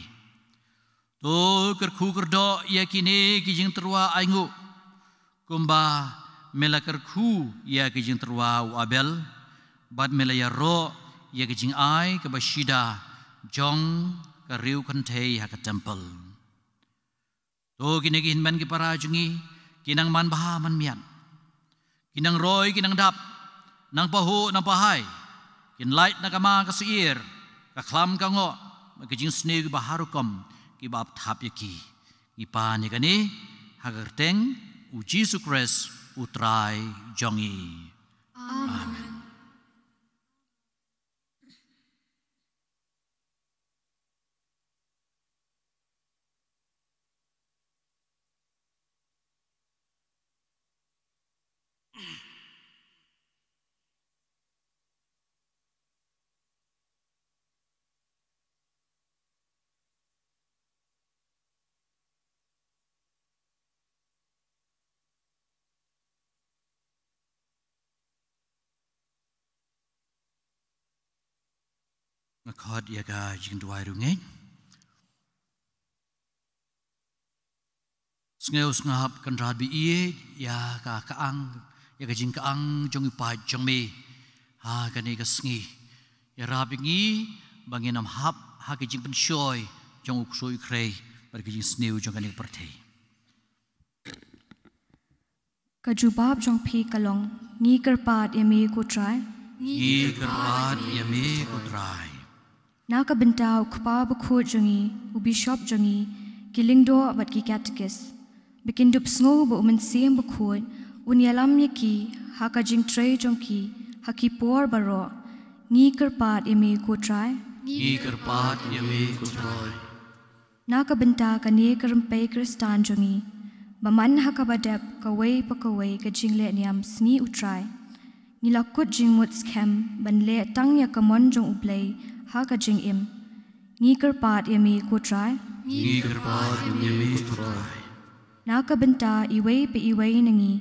To kyrkhu kyrdoh ïa kine ki jingtyrwa ainguh, kumba me la kyrkhu ïa ki jingtyrwa u Abel, bad me la ïaroh ïa ki jingai kaba shida jong ka riewkynthei ha ka templ. To kine ki hynmen ki para jong ngi, ki nang man bha man miat, ki nang roi ki nang dap, nang pahuh nang pahai, kin lait na ka ma ka syier, ka khlam ka ngoh, bad ki jingsniew kiba har rukom kiba ap thap ïa ki. Ngi pan ïa kane ha ka kyrteng u Jisu Khrist u Trai jong ngi. Amen. Nga khot ïa ka jingduwai rngiew. Sngewsngap Kynrad ba ïeit ïa ka, ka ang, ïa ka jingkang jong i paid jong me ha kane ka sngi. Ïarap ïa ngi ba ngin ym hap ha ka jingpynshoi jong u ksuid u khrei bad ka jingsniew jong kane ka pyrthei. Ka jubab jong phi ka long, ngi kyrpad ïa me ko Trai. Ngi kyrpad ïa me ko Trai. Na ka bynta u Kpa Bakhuid jong ngi, u Bishop jong ngi, ki lyngdoh bad ki katekis, ba kin dup sngew ba u Mynsiem Bakhuid un ïalam ïa ki ha ka jingtrei jong ki ha ki por baroh, ngi kyrpad ïa me ko Trai. Ngi kyrpad ïa me ko Trai. Na ka bynta kane ka rympei Khristan jong ngi, ba man ha kaba dep kawei pa kawei ka jingleh niam Sngi U Trai, ngi la kut jingmut skhem ban leh tang ïa ka mon jong U Blei ha ka jingim, ngi kyrpad ïa me ko Trai. Ngi kyrpad ïa me ko Trai. Na ka bynta iwei pa iwei na ngi,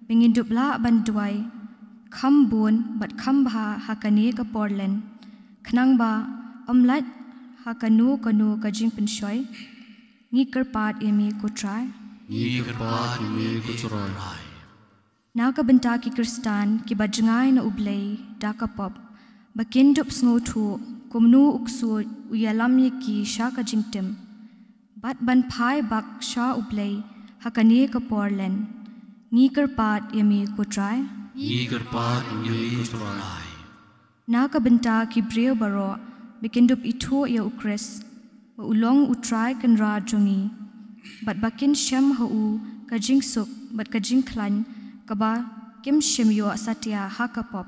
ba ngin dup lah ban duwai kham bun bad kham bha ha kane ka por lent, khnang ba ym lait ha kano kano ka jingpynshoi, ngi kyrpad ïa me ko Trai. Ngi kyrpad ïa me ko Trai. Na ka bynta ki Khristan kiba jngai na U Blei da ka pop, ba kin dup sngewthuh kumno u ksuid u ïalam ïa ki sha ka jingtim, bad ban phai bak sha U Blei ha kane ka por lent, ngi kyrpad ïa me ko Trai. Ngi kyrpad ïa me ko Trai. Na ka bynta ki briew baroh, ba kin dup ithuh ïa U Khrist, ba u long U Trai Kynrad jong ngi, bad ba kin shem ha u ka jingsuk bad ka jingkhlaiñ kaba kim shym ïoh satia ha ka pop,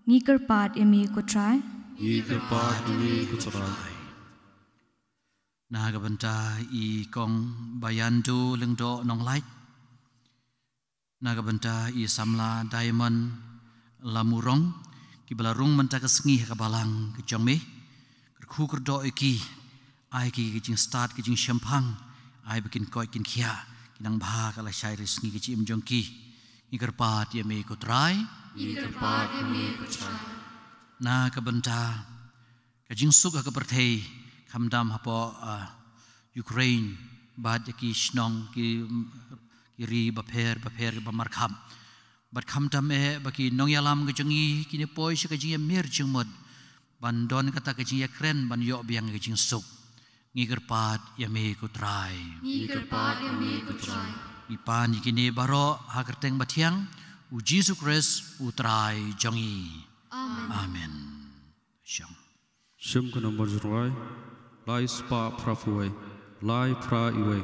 ngi kyrpad ïa me ko Trai. Ngi kyrpad ïa me ko Trai. Na ka bynta i Kong Bayandu Lyngdoh Nonglait, na ka bynta i samla Diamond Lamurong, kiba la rung mynta ka sngi ha ka balang ka jong me, kyrkhu kyrdoh ïa ki, ai ki ka jingstad ka jingshemphang, ai ba kin koit kin khiah, kin nang bha ka lashai la sngi ka jingim jong ki. Ngi kyrpad ïa me ko Trai. Ngi kyrpad ïa me ko Trai. Na ka bynta ka jingsuk ha ka pyrthei, khamtam hapoh, ah, Ukraine, bad ïa ki shnong, ki, ki ri bapher bapher ba markhap. Bad khamtam eh ba ki nongïalam ka jong ngi kin ïa poi sha ka jingïamir jingmut, ban don kata ka jingïakren ban ïoh biang ka jingsuk. Ngi kyrpad ïa me ko Trai. Ngi kyrpad ïa me ko Trai. Ngi pan ïa kine baroh ha ka kyrteng bathiang U Jisu Khrist U Trai jong ngi. Amen. Amen. Shong. Shim ka nombor jingrwai, lai spah phra phew wei, lai phra wei.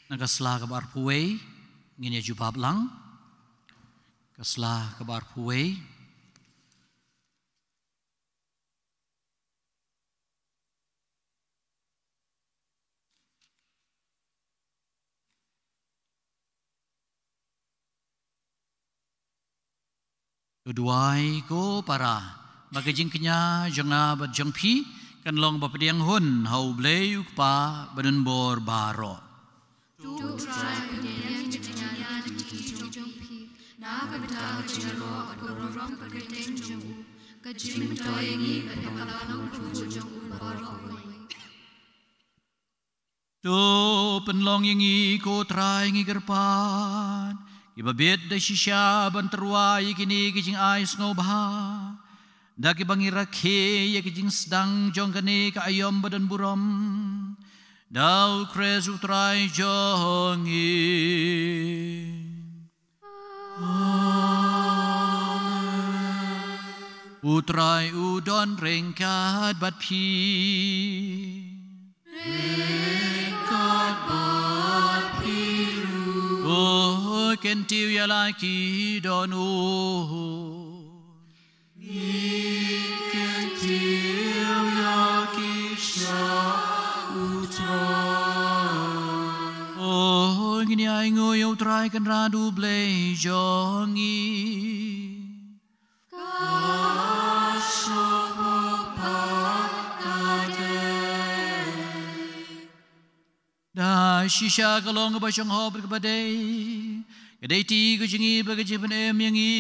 Na ka sla kaba arphew wei, ngin ïa jubab lang. Ka sla kaba arphew wei. To duwai ko para, ba ka jingkñia jong nga bad jong phi kan long ba pdiang hun ha U Blei U Kpa Badonbor baroh. To Trai, pdiang ka jingkñia jong phi na ka bynta ka jingïaroh bad ka burom bad ka kyrteng jong u, ka jingmyntoi ïa ngi bad ïa ka balang jong u baroh kawei. To pynlong ïa ngi ko Trai ngi kyrpad, kiba bit da shisha ban tyrwa ïa kine ki jingai sngewbha, da kiba ngi rakhe ïa ki jingsdang jong kane ka aïom badonburom, da U Khrist U Trai jong ngi. U Trai u don ryngkat bad phi. Ryngkat bad phi ruh. To kyntiew ïa la ki dohnud. Ngi kyntiew ïa ki sha U Trai. To ngin ïa ainguh ïa U Trai Kynrad U Blei jong ngi. Ka shong hok pat ka dei. Da shisha ka long kaba shong hok bad kaba dei, ka dei kti ka jong ngi bad ka jingpynim ïa ngi.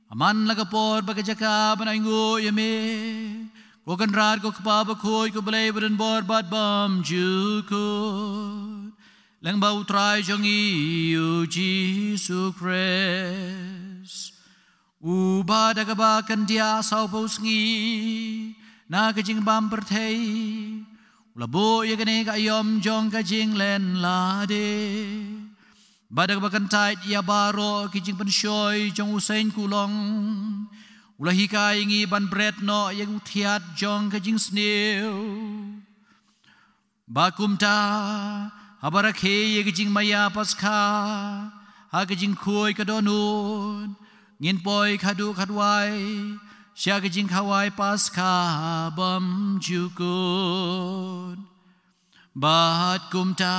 Bad man la ka por bad ka jaka ban ainguh ïa me, ko Kynrad ko Kpa bakhuid, ko Blei badonbor bad bymjukut, lyngba U Trai jong ngi U Jisu Khrist. Uba da kaba khyndiat sawphew sngi na ka jingbam pyrthei u la buh ïa kane ka aïom jong ka jinglen lade. Bad da kaba kyntait ïa baroh ki jingpynshoi jong u seng kulong, u la hikai ïa ngi ban bret noh ïa u thiat jong ka jingsniew. Bad kumta, haba rakhe ïa ka jingmaïa Paskha ha ka jingkhuid ka dohnud, ngin poi khatduh khatwai sha ka jingkhawai Paskha bymjukut. Bad kumta,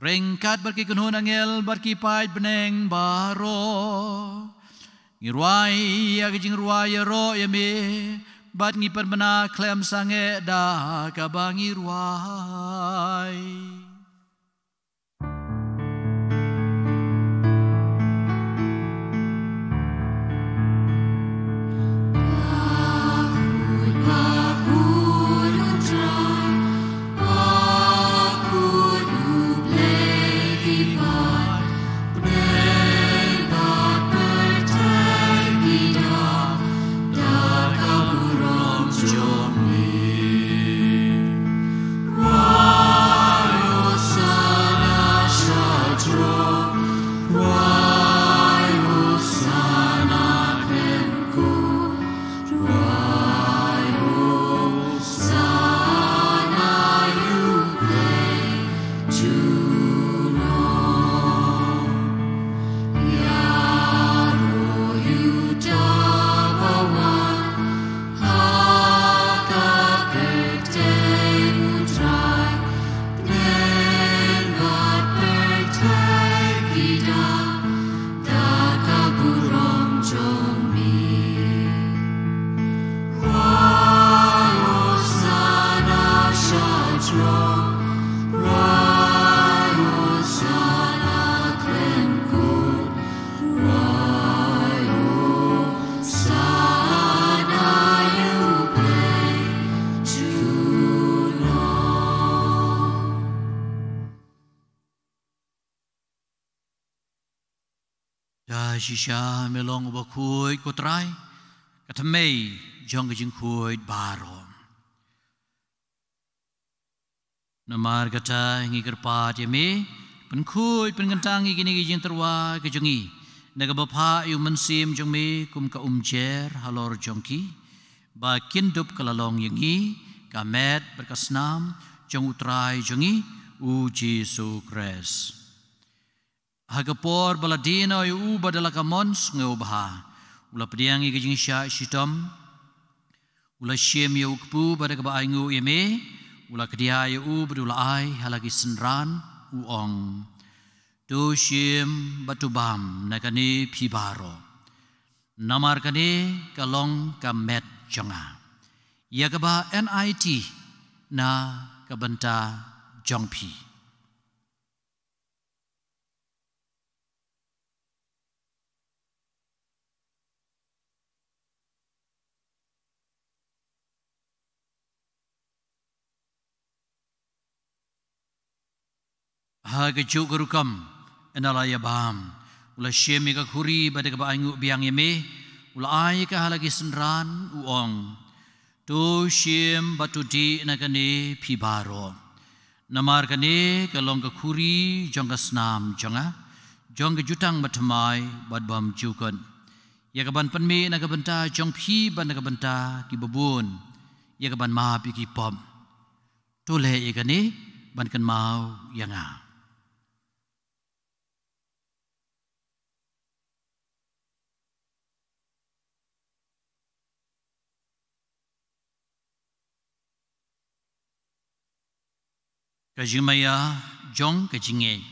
ryngkat bad ki kynhun angel bad ki paid bneng baroh, ngi rwai ïa ka jingrwai ïaroh ïa me, bad ngi pynbna khlem sangeh da kaba ngi rwai. Da shisha me long uba khuid ko Trai, ka thymmei jong ka jingkhuid baroh. Namar kata ngi kyrpad ïa me, pynkhuid pynkyntang ïa kine ki jingtyrwa ki jong ngi da kaba phah ïa u Mynsiem jong me kum ka umjer halor jong ki, ba kin dup ka la long ïa ngi ka met bad ka snam jong U Trai jong ngi, U Jisu Khrist. Ha ka por ba la die noh ïa u bad da la ka mon sngewbha, u la pdiang ïa ka jingshah shitom, u la shim ïa u kpu bad da kaba ainguh ïa me, u la kdiah ïa u bad u la ai ha la ki synran, u ong: To shim bad to bam na kane phi baroh. Namar kane ka long ka met jong nga, ïa kaba ngi ai na ka bynta jong phi. Ha kajuh ka rukom, ynda la ïa bam, u la shim ïa ka khuri bad da kaba ainguh biang ïa me, u la ai ïa ka ha la ki synran, u ong: To shim bad to dih na kane phi baroh. Namar kane ka long ka khuri jong ka snam jong nga, jong ka jutang bathymmai bad bymjukut, ïa kaban pynmih na ka bynta jong phi bad na ka bynta kiba bun, ïa kaban map ïa ki pop. To leh ïa kane ban kynmaw ïa nga. Ka jingmaïa jong ka jingngeit.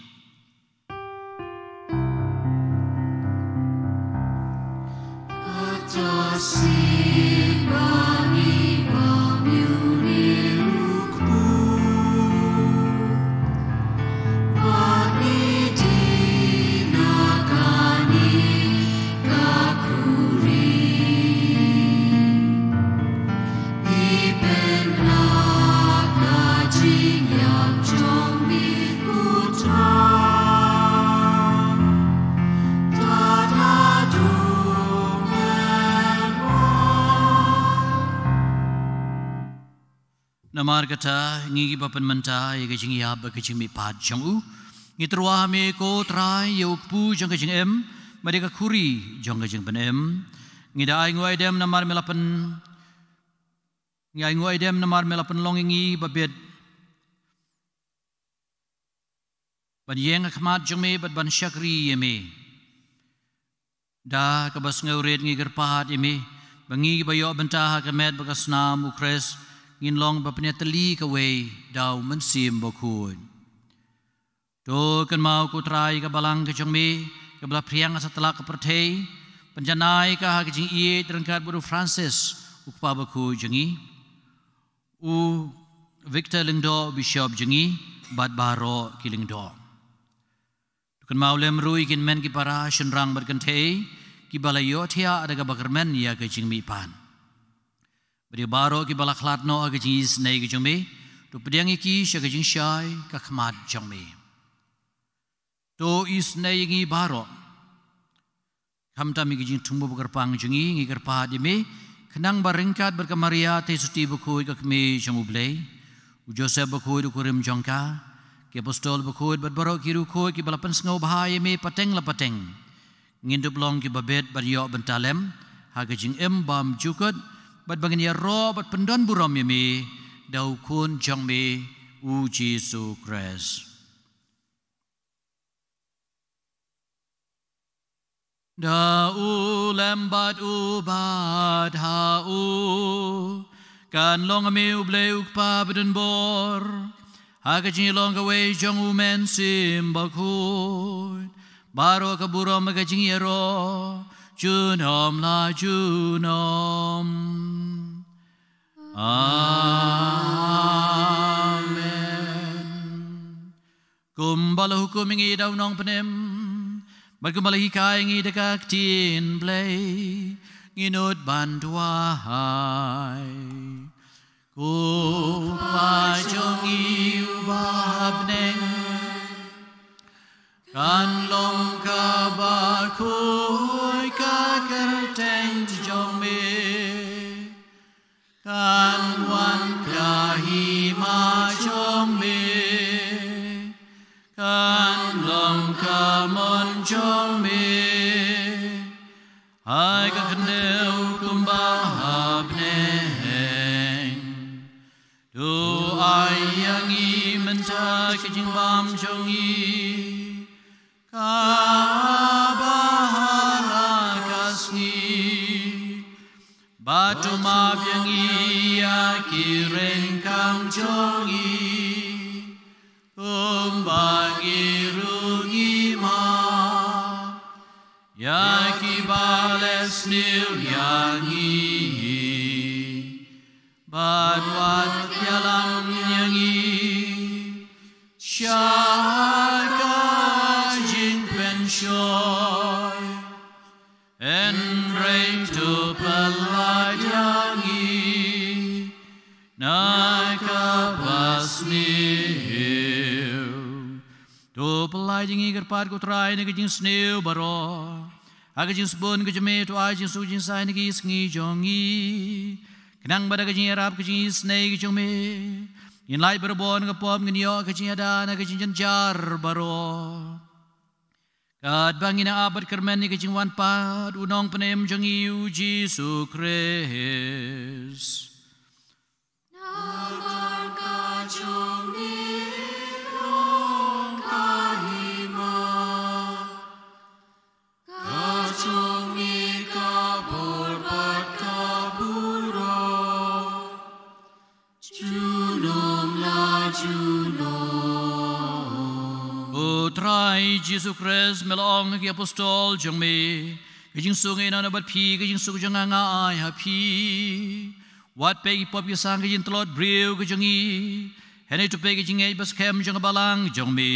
Namar kata, ngi kiba pynmynta ïa ka jingïap bad ka jingmihpat jong u, ngi tyrwa ha me ko Trai ïa u kpu jong ka jingim bad ïa ka khuri jong ka jingpynim. Ngi da ainguh aidem namar me la pyn, ngi ainguh aidem namar me la pynlong ïa ngi ba bit ban ïeng ha khmat jong me bad ban shakri ïa me. Da kaba sngewrit ngi kyrpad ïa me ba ngi kiba ïoh bynta ha ka met bad ka snam U Khrist, ngin long ba pynïatylli kawei da U Mynsiem Bakhuid. To kynmaw ko Trai ka balang ka jong me, kaba la phriang ha satlak ka pyrthei, pynjanai ka ha ka jingïeit ryngkat bad u Francis, u Kpa Bakhuid jong ngi, u Victor Lyngdoh, Bishop jong ngi, bad baroh ki lyngdoh. To kynmaw lem ruh ïa ki hynmen ki para, shynrang bad kynthei, kiba la ïohthiah da kaba kyrmen ïa ka jingmihpat. Bad ïa baroh kiba la khlad noh ha ka jingisynei ka jong me, to pdiang ïa ki sha ka jingshai ka khmat jong me. To isynei ïa ngi baroh. Khamtam ïa ki jingthmu ba kyrpang jong ngi, ngi kyrpad ïa me, khnang ba ryngkat bad ka Maria Theisotti Bakhuid ka Kmie jong U Blei, u Joseph Bakhuid u kurim jong ka, ki apostol bakhuid bad baroh ki riewkhuid kiba la pynsngewbha ïa me pateng la pateng, ngin dup long kiba bit ban ïoh bynta lem ha ka jingim bymjukut, bad ba ngin ïaroh bad pyndonburom ïa me da U Khun jong me, U Jisu Khrist. Da u lem bad u bad ha u, kan long ha me U Blei U Kpa badonbor, ha ka jingïalong kawei jong U Mynsiem Bakhuid, baroh ka burom bad ka jingïaroh junom la junom. Amen. Kumba la hukum ïa ngi da u Nongpynim, bad kumba la hikai ïa ngi da ka Ktien Blei, ngin nud ban duwai. Ko Kpa jong ngi uba ha bneng, kan long kaba khuid ka kyrteng jong me. Kan wan ka hima jong me, kan long ka mon jong me, ha ka khyndew kumba ha bneng. ka jingbam jong ngi kaba ha la ka sngi, bad to map ïa ngi ïa ki ryngkang jong ngi, kumba ngi ruh ngi map ïa kiba leh sniew ïa ngi, bad wat ïalam ïa ngi sha ka jingpynshoi, hynrei to pyllait ïa ngi na kaba sniew. To pyllait ïa ngi kyrpad ko Trai na ka jingsniew baroh, ha ka jingsbun ka jong me to ai jingsuk jingsaiñ na ki sngi jong ngi, khnang ba da ka jingïarap ka jingisynei ka jong me, ngin lait barabor na ka pop, ngin ïoh ka jingïada na ka jingjynjar baroh, katba ngin ap bad kyrmen ïa ka jingwan pat u Nongpynim jong ngi u Jisu Khrist. Namar ka jong me long ka hima, ka jong me ka bor bad ka burom, junom la junom. O Trai Jisu Khrist, me la ong ha ki apostol jong me, ka jingsuk nga ai noh bad phi, ka jingsuk jong nga nga ai ha phi. Wat peit ki pop ki sang ka jingtlot briew ka jong ngi, hynrei to peit ka jingngeit ba skhem jong ka balang jong me,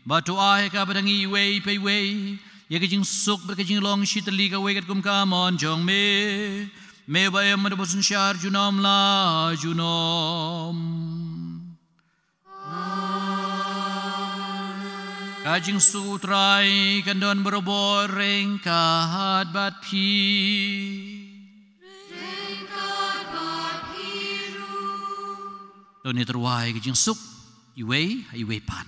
bad to ai ha kaba dang ngi iwei pa iwei ïa ka jingsuk bad ka jinglong shitylli kawei katkum ka mon jong me, me ba im bad ba synshar junom la junom. Ka jingsuk u Trai kan don barabor ryngkat bad phi. Ryngkat bad phi ruh. To ngin ïa rwai ka jingsuk iwei ha iwei pat.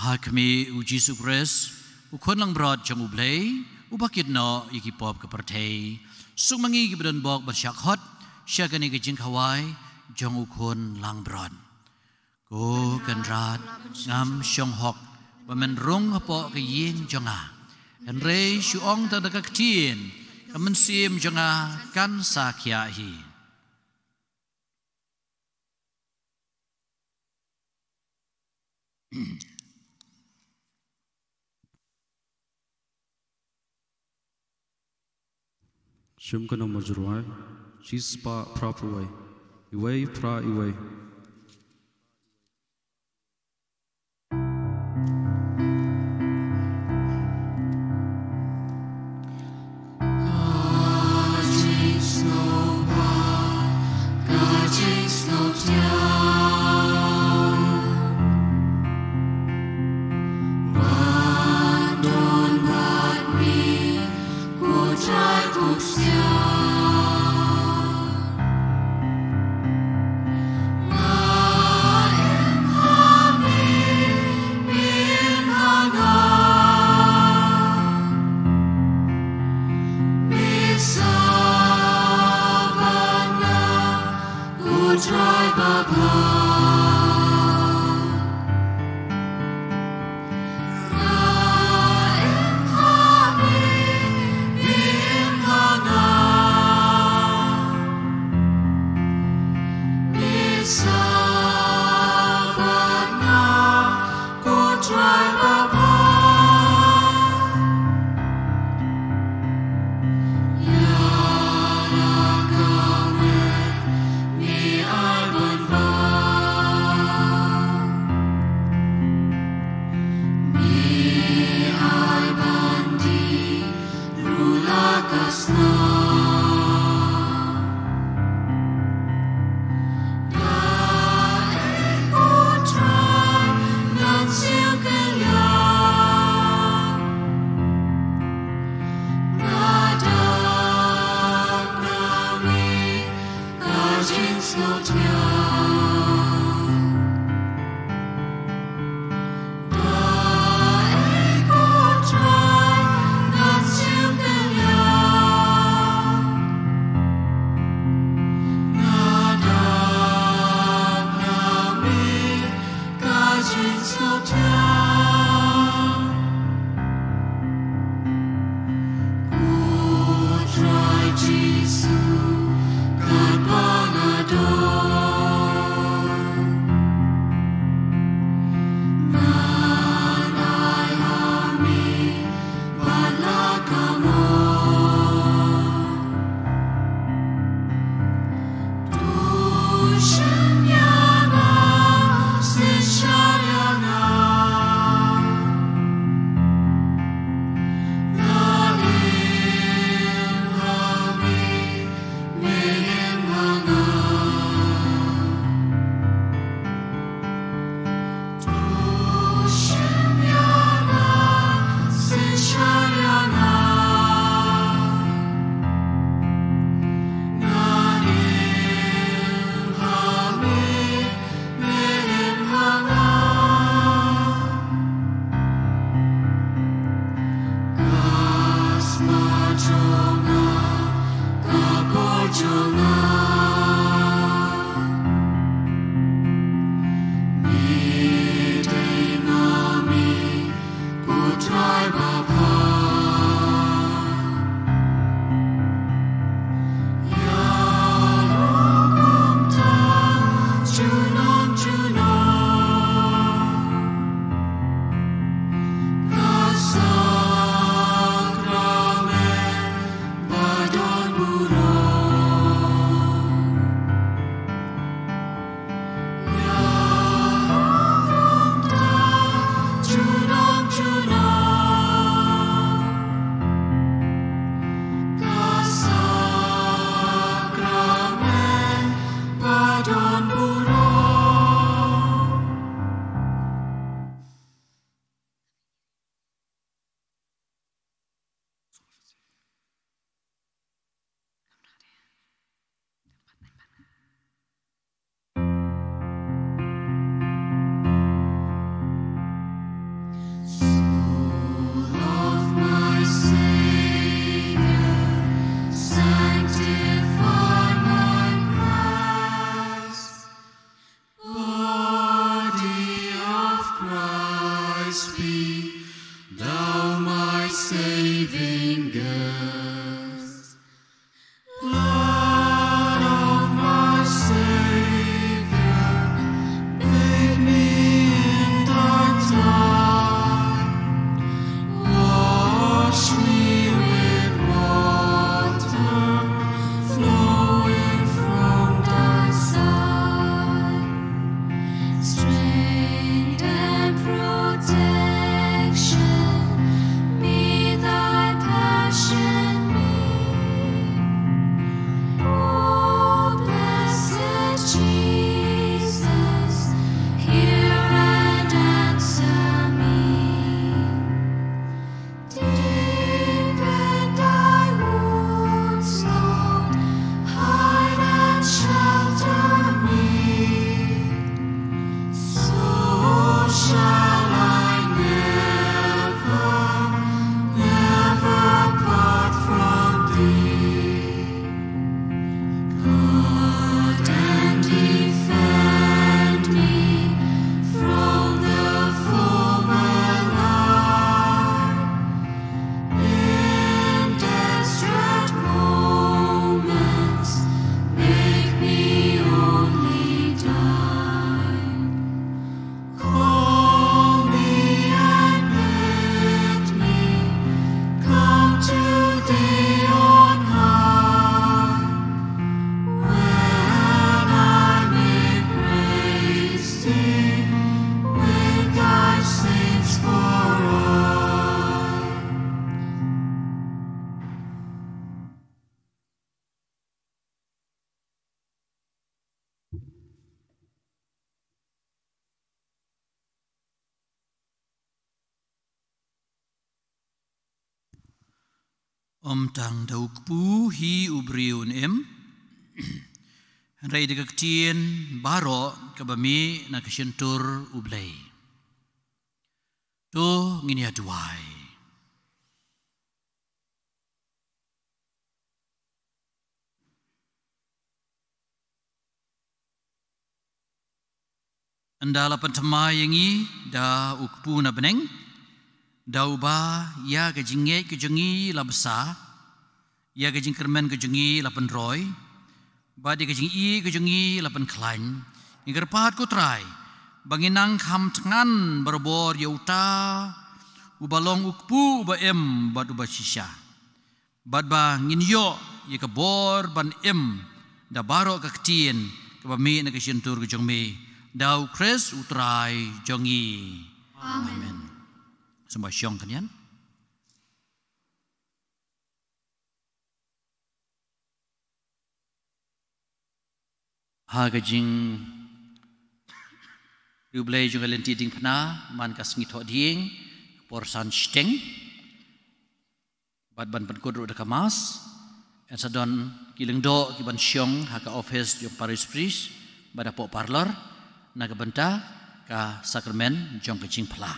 Ha khmih u Jisu Khrist, u Khun langbrot jong U Blei, uba kit noh ïa ki pop ka pyrthei. Suk ma ngi kiba don bok ban shah khot sha kane ka jingkhawai jong u Khun langbrot. Ko Kynrad, ngam shong hok ba men rung hapoh ka ïing jong nga, hynrei shu ong tang da ka ktien, ka mynsiem jong nga kan sa khiah hi. Shim ka nombor jrwai, shispah phra phew wei, iwei phra iwei. Be thou my saving guest. Blood of my Savior, bathe me in thy tide. Wash me with water flowing from thy side. Strength and protection may thy passion be. O blessed Jesus, hear and answer me. Deepen thy wounds, Lord, hide and shelter me. So shall I never, never part from thee. Guard and defend me from the foe malign. In desperate moments, make me only thine. Call me and bid me come to thee on high, when I may praise thee with thy saints for aye. Ym tang da u kpu hi u briew un im, hynrei da ka ktien baroh kaba mih na ka shyntur U Blei. To ngin ïa duwai. Ynda la pynthymmai ïa ngi da u kpu na bneng, da uba ïa ka jingngeit ka jong ngi la bsa, ïa ka jingkyrmen ka jong ngi la pynroi, bad ïa ka jingïeit ka jong ngi la pynkhlaiñ. Ngi kyrpad ko Trai ba ngin nang kham thngan barabor ïa uta uba long u kpu uba im bad uba shisha. Bad ba ngin ïoh ïa ka bor ban im da baroh ka ktien kaba mih na ka shyntur ka jong me, da u Khrist u Trai jong ngi. Amen. Amen. Sngewbha shong khyndiat. Ha ka jingriewblei jong ka lynti diengphna, man ka sngi Thohdieng, por san shiteng, bad ban pynkut ruh da ka Mass, yn sa don ki lyngdoh ki ban shong ha ka office jong Parish Priest, bad hapoh parlor, na ka bynta ka sakramen jong ka jingphla.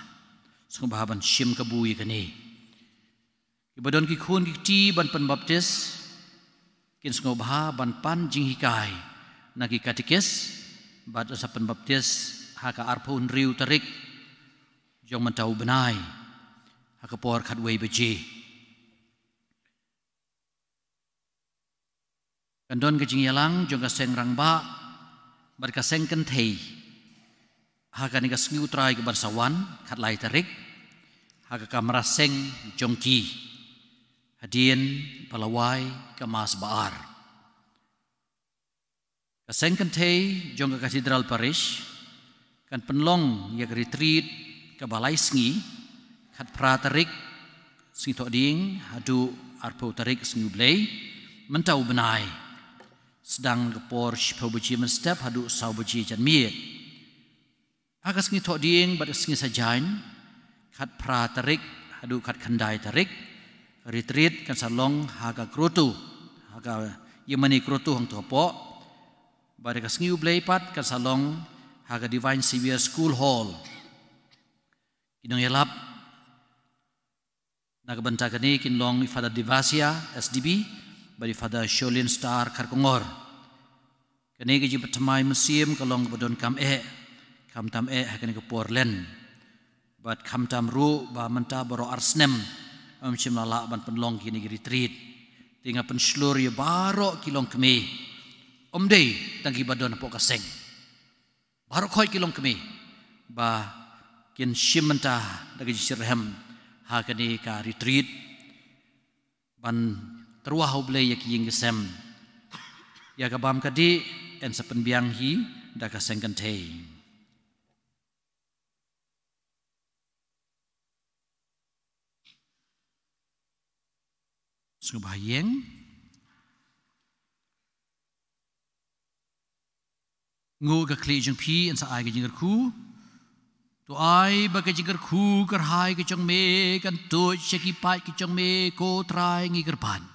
Sngewbha ban shim kabu ïa kane. Kiba don ki khun ki kti ban pynbaptis, kin sngewbha ban pan jinghikai na ki katikis, bad sa pynbaptis ha ka arphew hynriew tarik jong mynta u bnai, ha ka por khatwei baje. Kan don ka jingïalang jong ka seng rangbah bad ka seng kynthei ha kane ka sngi U Trai kaban sa wan, khatlai tarik, ha ka kamra seng jong ki, hadien ba la wai ka Mass ba ar. Ka seng kynthei jong ka Cathedral Parish kan pynlong ïa ka retreat kaba lai sngi, khatphra tarik sngi Thohdieng haduh arphew tarik sngi U Blei mynta u bnai, sdang ka por shiphew baje mynstep haduh saw baje janmiet. Ha ka sngi Thohdieng bad ka sngi Saitjaiñ, khatphra tarik haduh khatkhyndai tarik, ka retreat kan sa long ha ka grotto, ha ka ïingmane grotto hangto hapoh. Bad ka sngi U Blei pat kan sa long ha ka Divine Saviour School Hall. Ki nongïalap na ka bynta kane kin long i Father Devasia, S D B, bad i Father Sholin Star, Kharkongor. Kane ka jingpynthymmai mynsiem ka long kaba donkam eh, khamtam eh ha kane ka por Lent. Bad khamtam ruh ba mynta baroh ar snem ym shym la lah ban pynlong kine ki retreat. Te nga pynshlur ïa baroh ki longkmie. Ym dei tang kiba don hapoh ka seng. Baroh khoit ki longkmie ba kin shim bynta da ka jingshitrhem ha kane ka retreat ban tyrwa ha U Blei ïa ki ïing ki sem. Ïa ka bam ka dih yn sa pynbiang hi da ka seng kynthei. Sngewbha ïeng. Nguh ka khlieh jong phi, yn sa ai ka jingkyrkhu. To ai ba ka jingkyrkhu kyrhai ka jong me kan tuid sha ki paid ka jong me, ko Trai ngi kyrpad.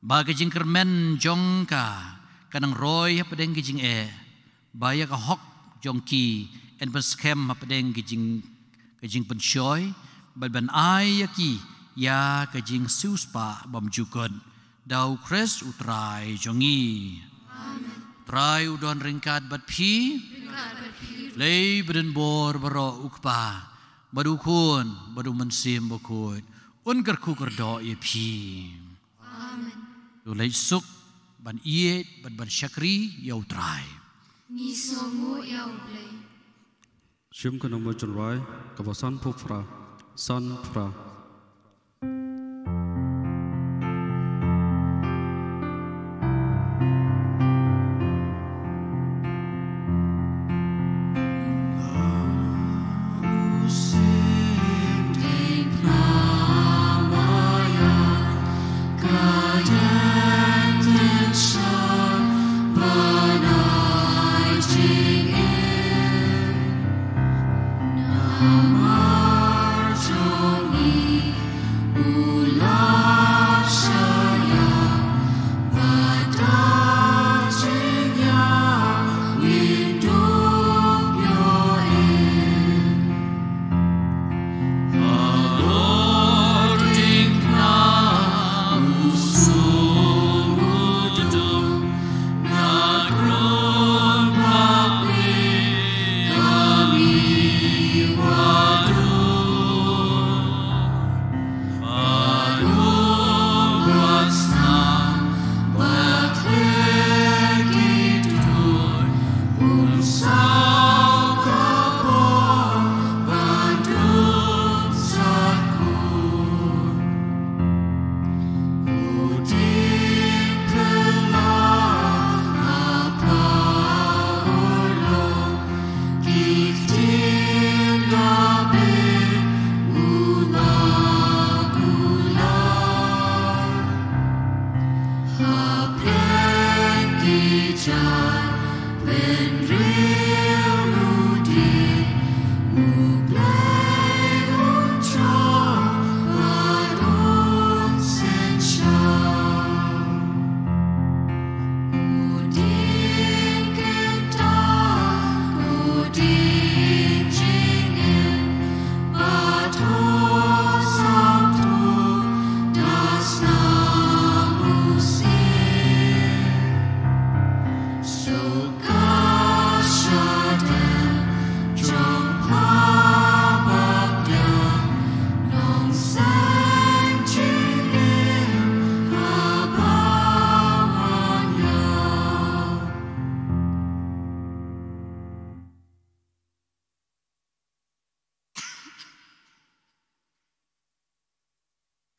Ba ka jingkyrmen jong ka kan nang roi hapdeng ka jingeh, ba ïa ka hok jong ki yn pynskhem hapdeng ka jing, ka jingpynshoi, bad ban ai ïa ki ïa ka jingsiewspah bymjukut. Da U Khrist U Trai jong ngi. Amen. Trai u don ryngkat bad phi. Ryngkat bad phi. Blei badonbor baroh, U Kpa bad U Khun bad U Mynsiem Bakhuid, un kyrkhu kyrdoh ïa phi. Amen. To leit suk ban ïeit bad ban shakri ïa U Trai. Ngi sngewnguh ïa U Blei. Shim ka nongmut jong U Trai kaba sanphew phra, sanphra.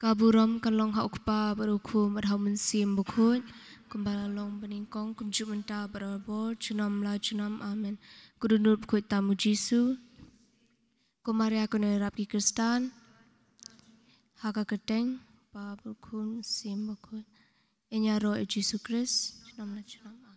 Ka burom kan long ha U Kpa bad U Khun bad ha U Mynsiem Bakhuid, kumba la long banyngkong, kumjuh mynta bad barabor, junom la junom. Amen. Ko Dohnud bakhuid tam U Jisu. Ko Maria kane ïarap ki Khristan. Ha ka kyrteng U Kpa bad U Khun, Mynsiem Bakhuid. Ïaroh ïa U Jisu Khrist, junom la junom. Amen.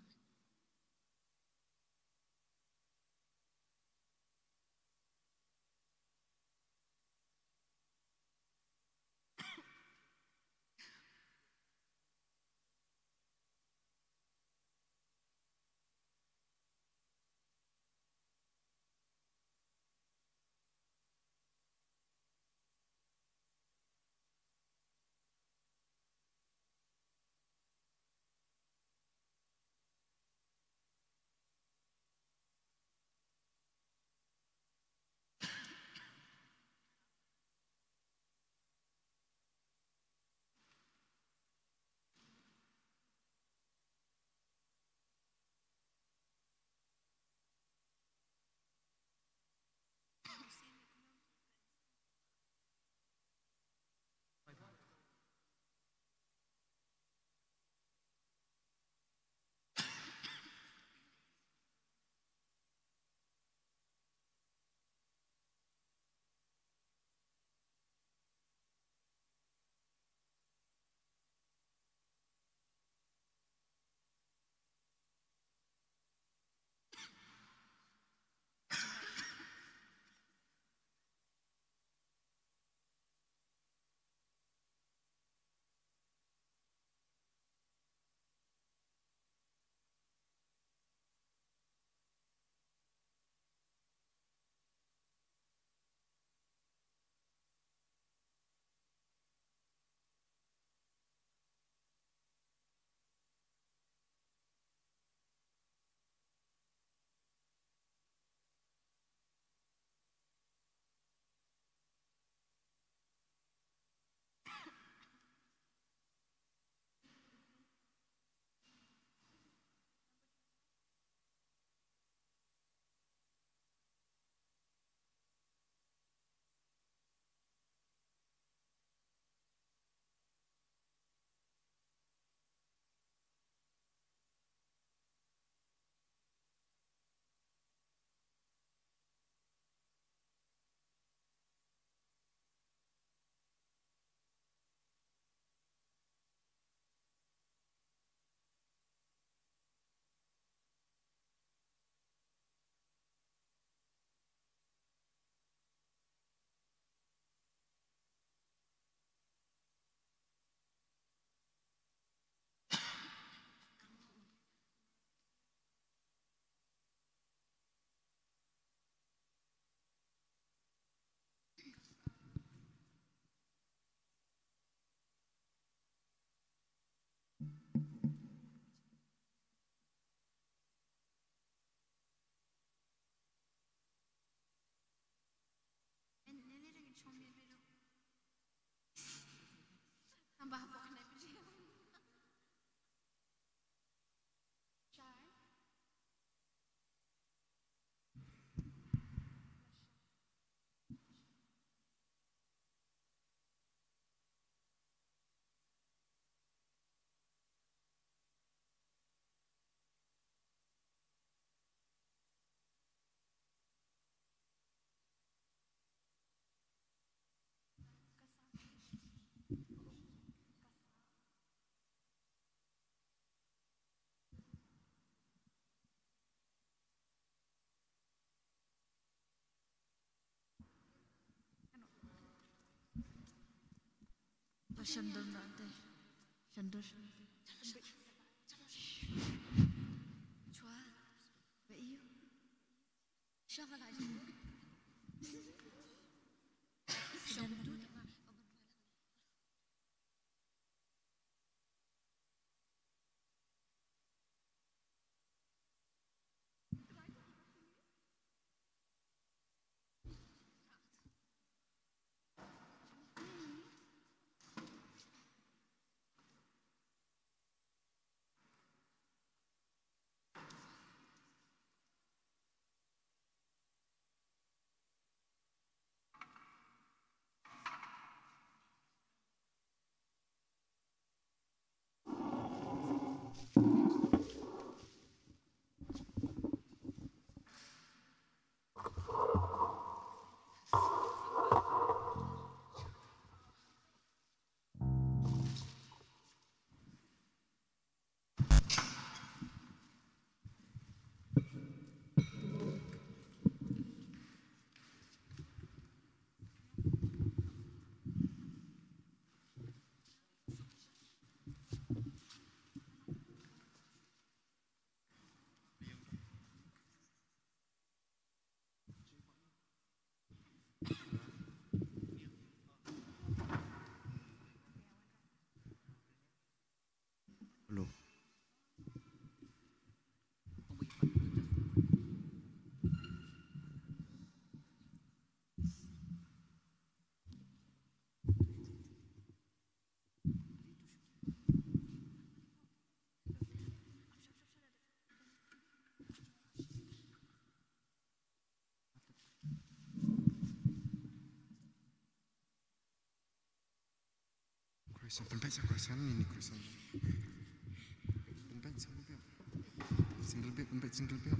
Shandor na ante. Shandor. Chua. Ve yu. Hello. Croissant, pynpeit sa croissant ni, ni croissant. Pynpeit sa pynpeit. Single bit, pynpeit single bit.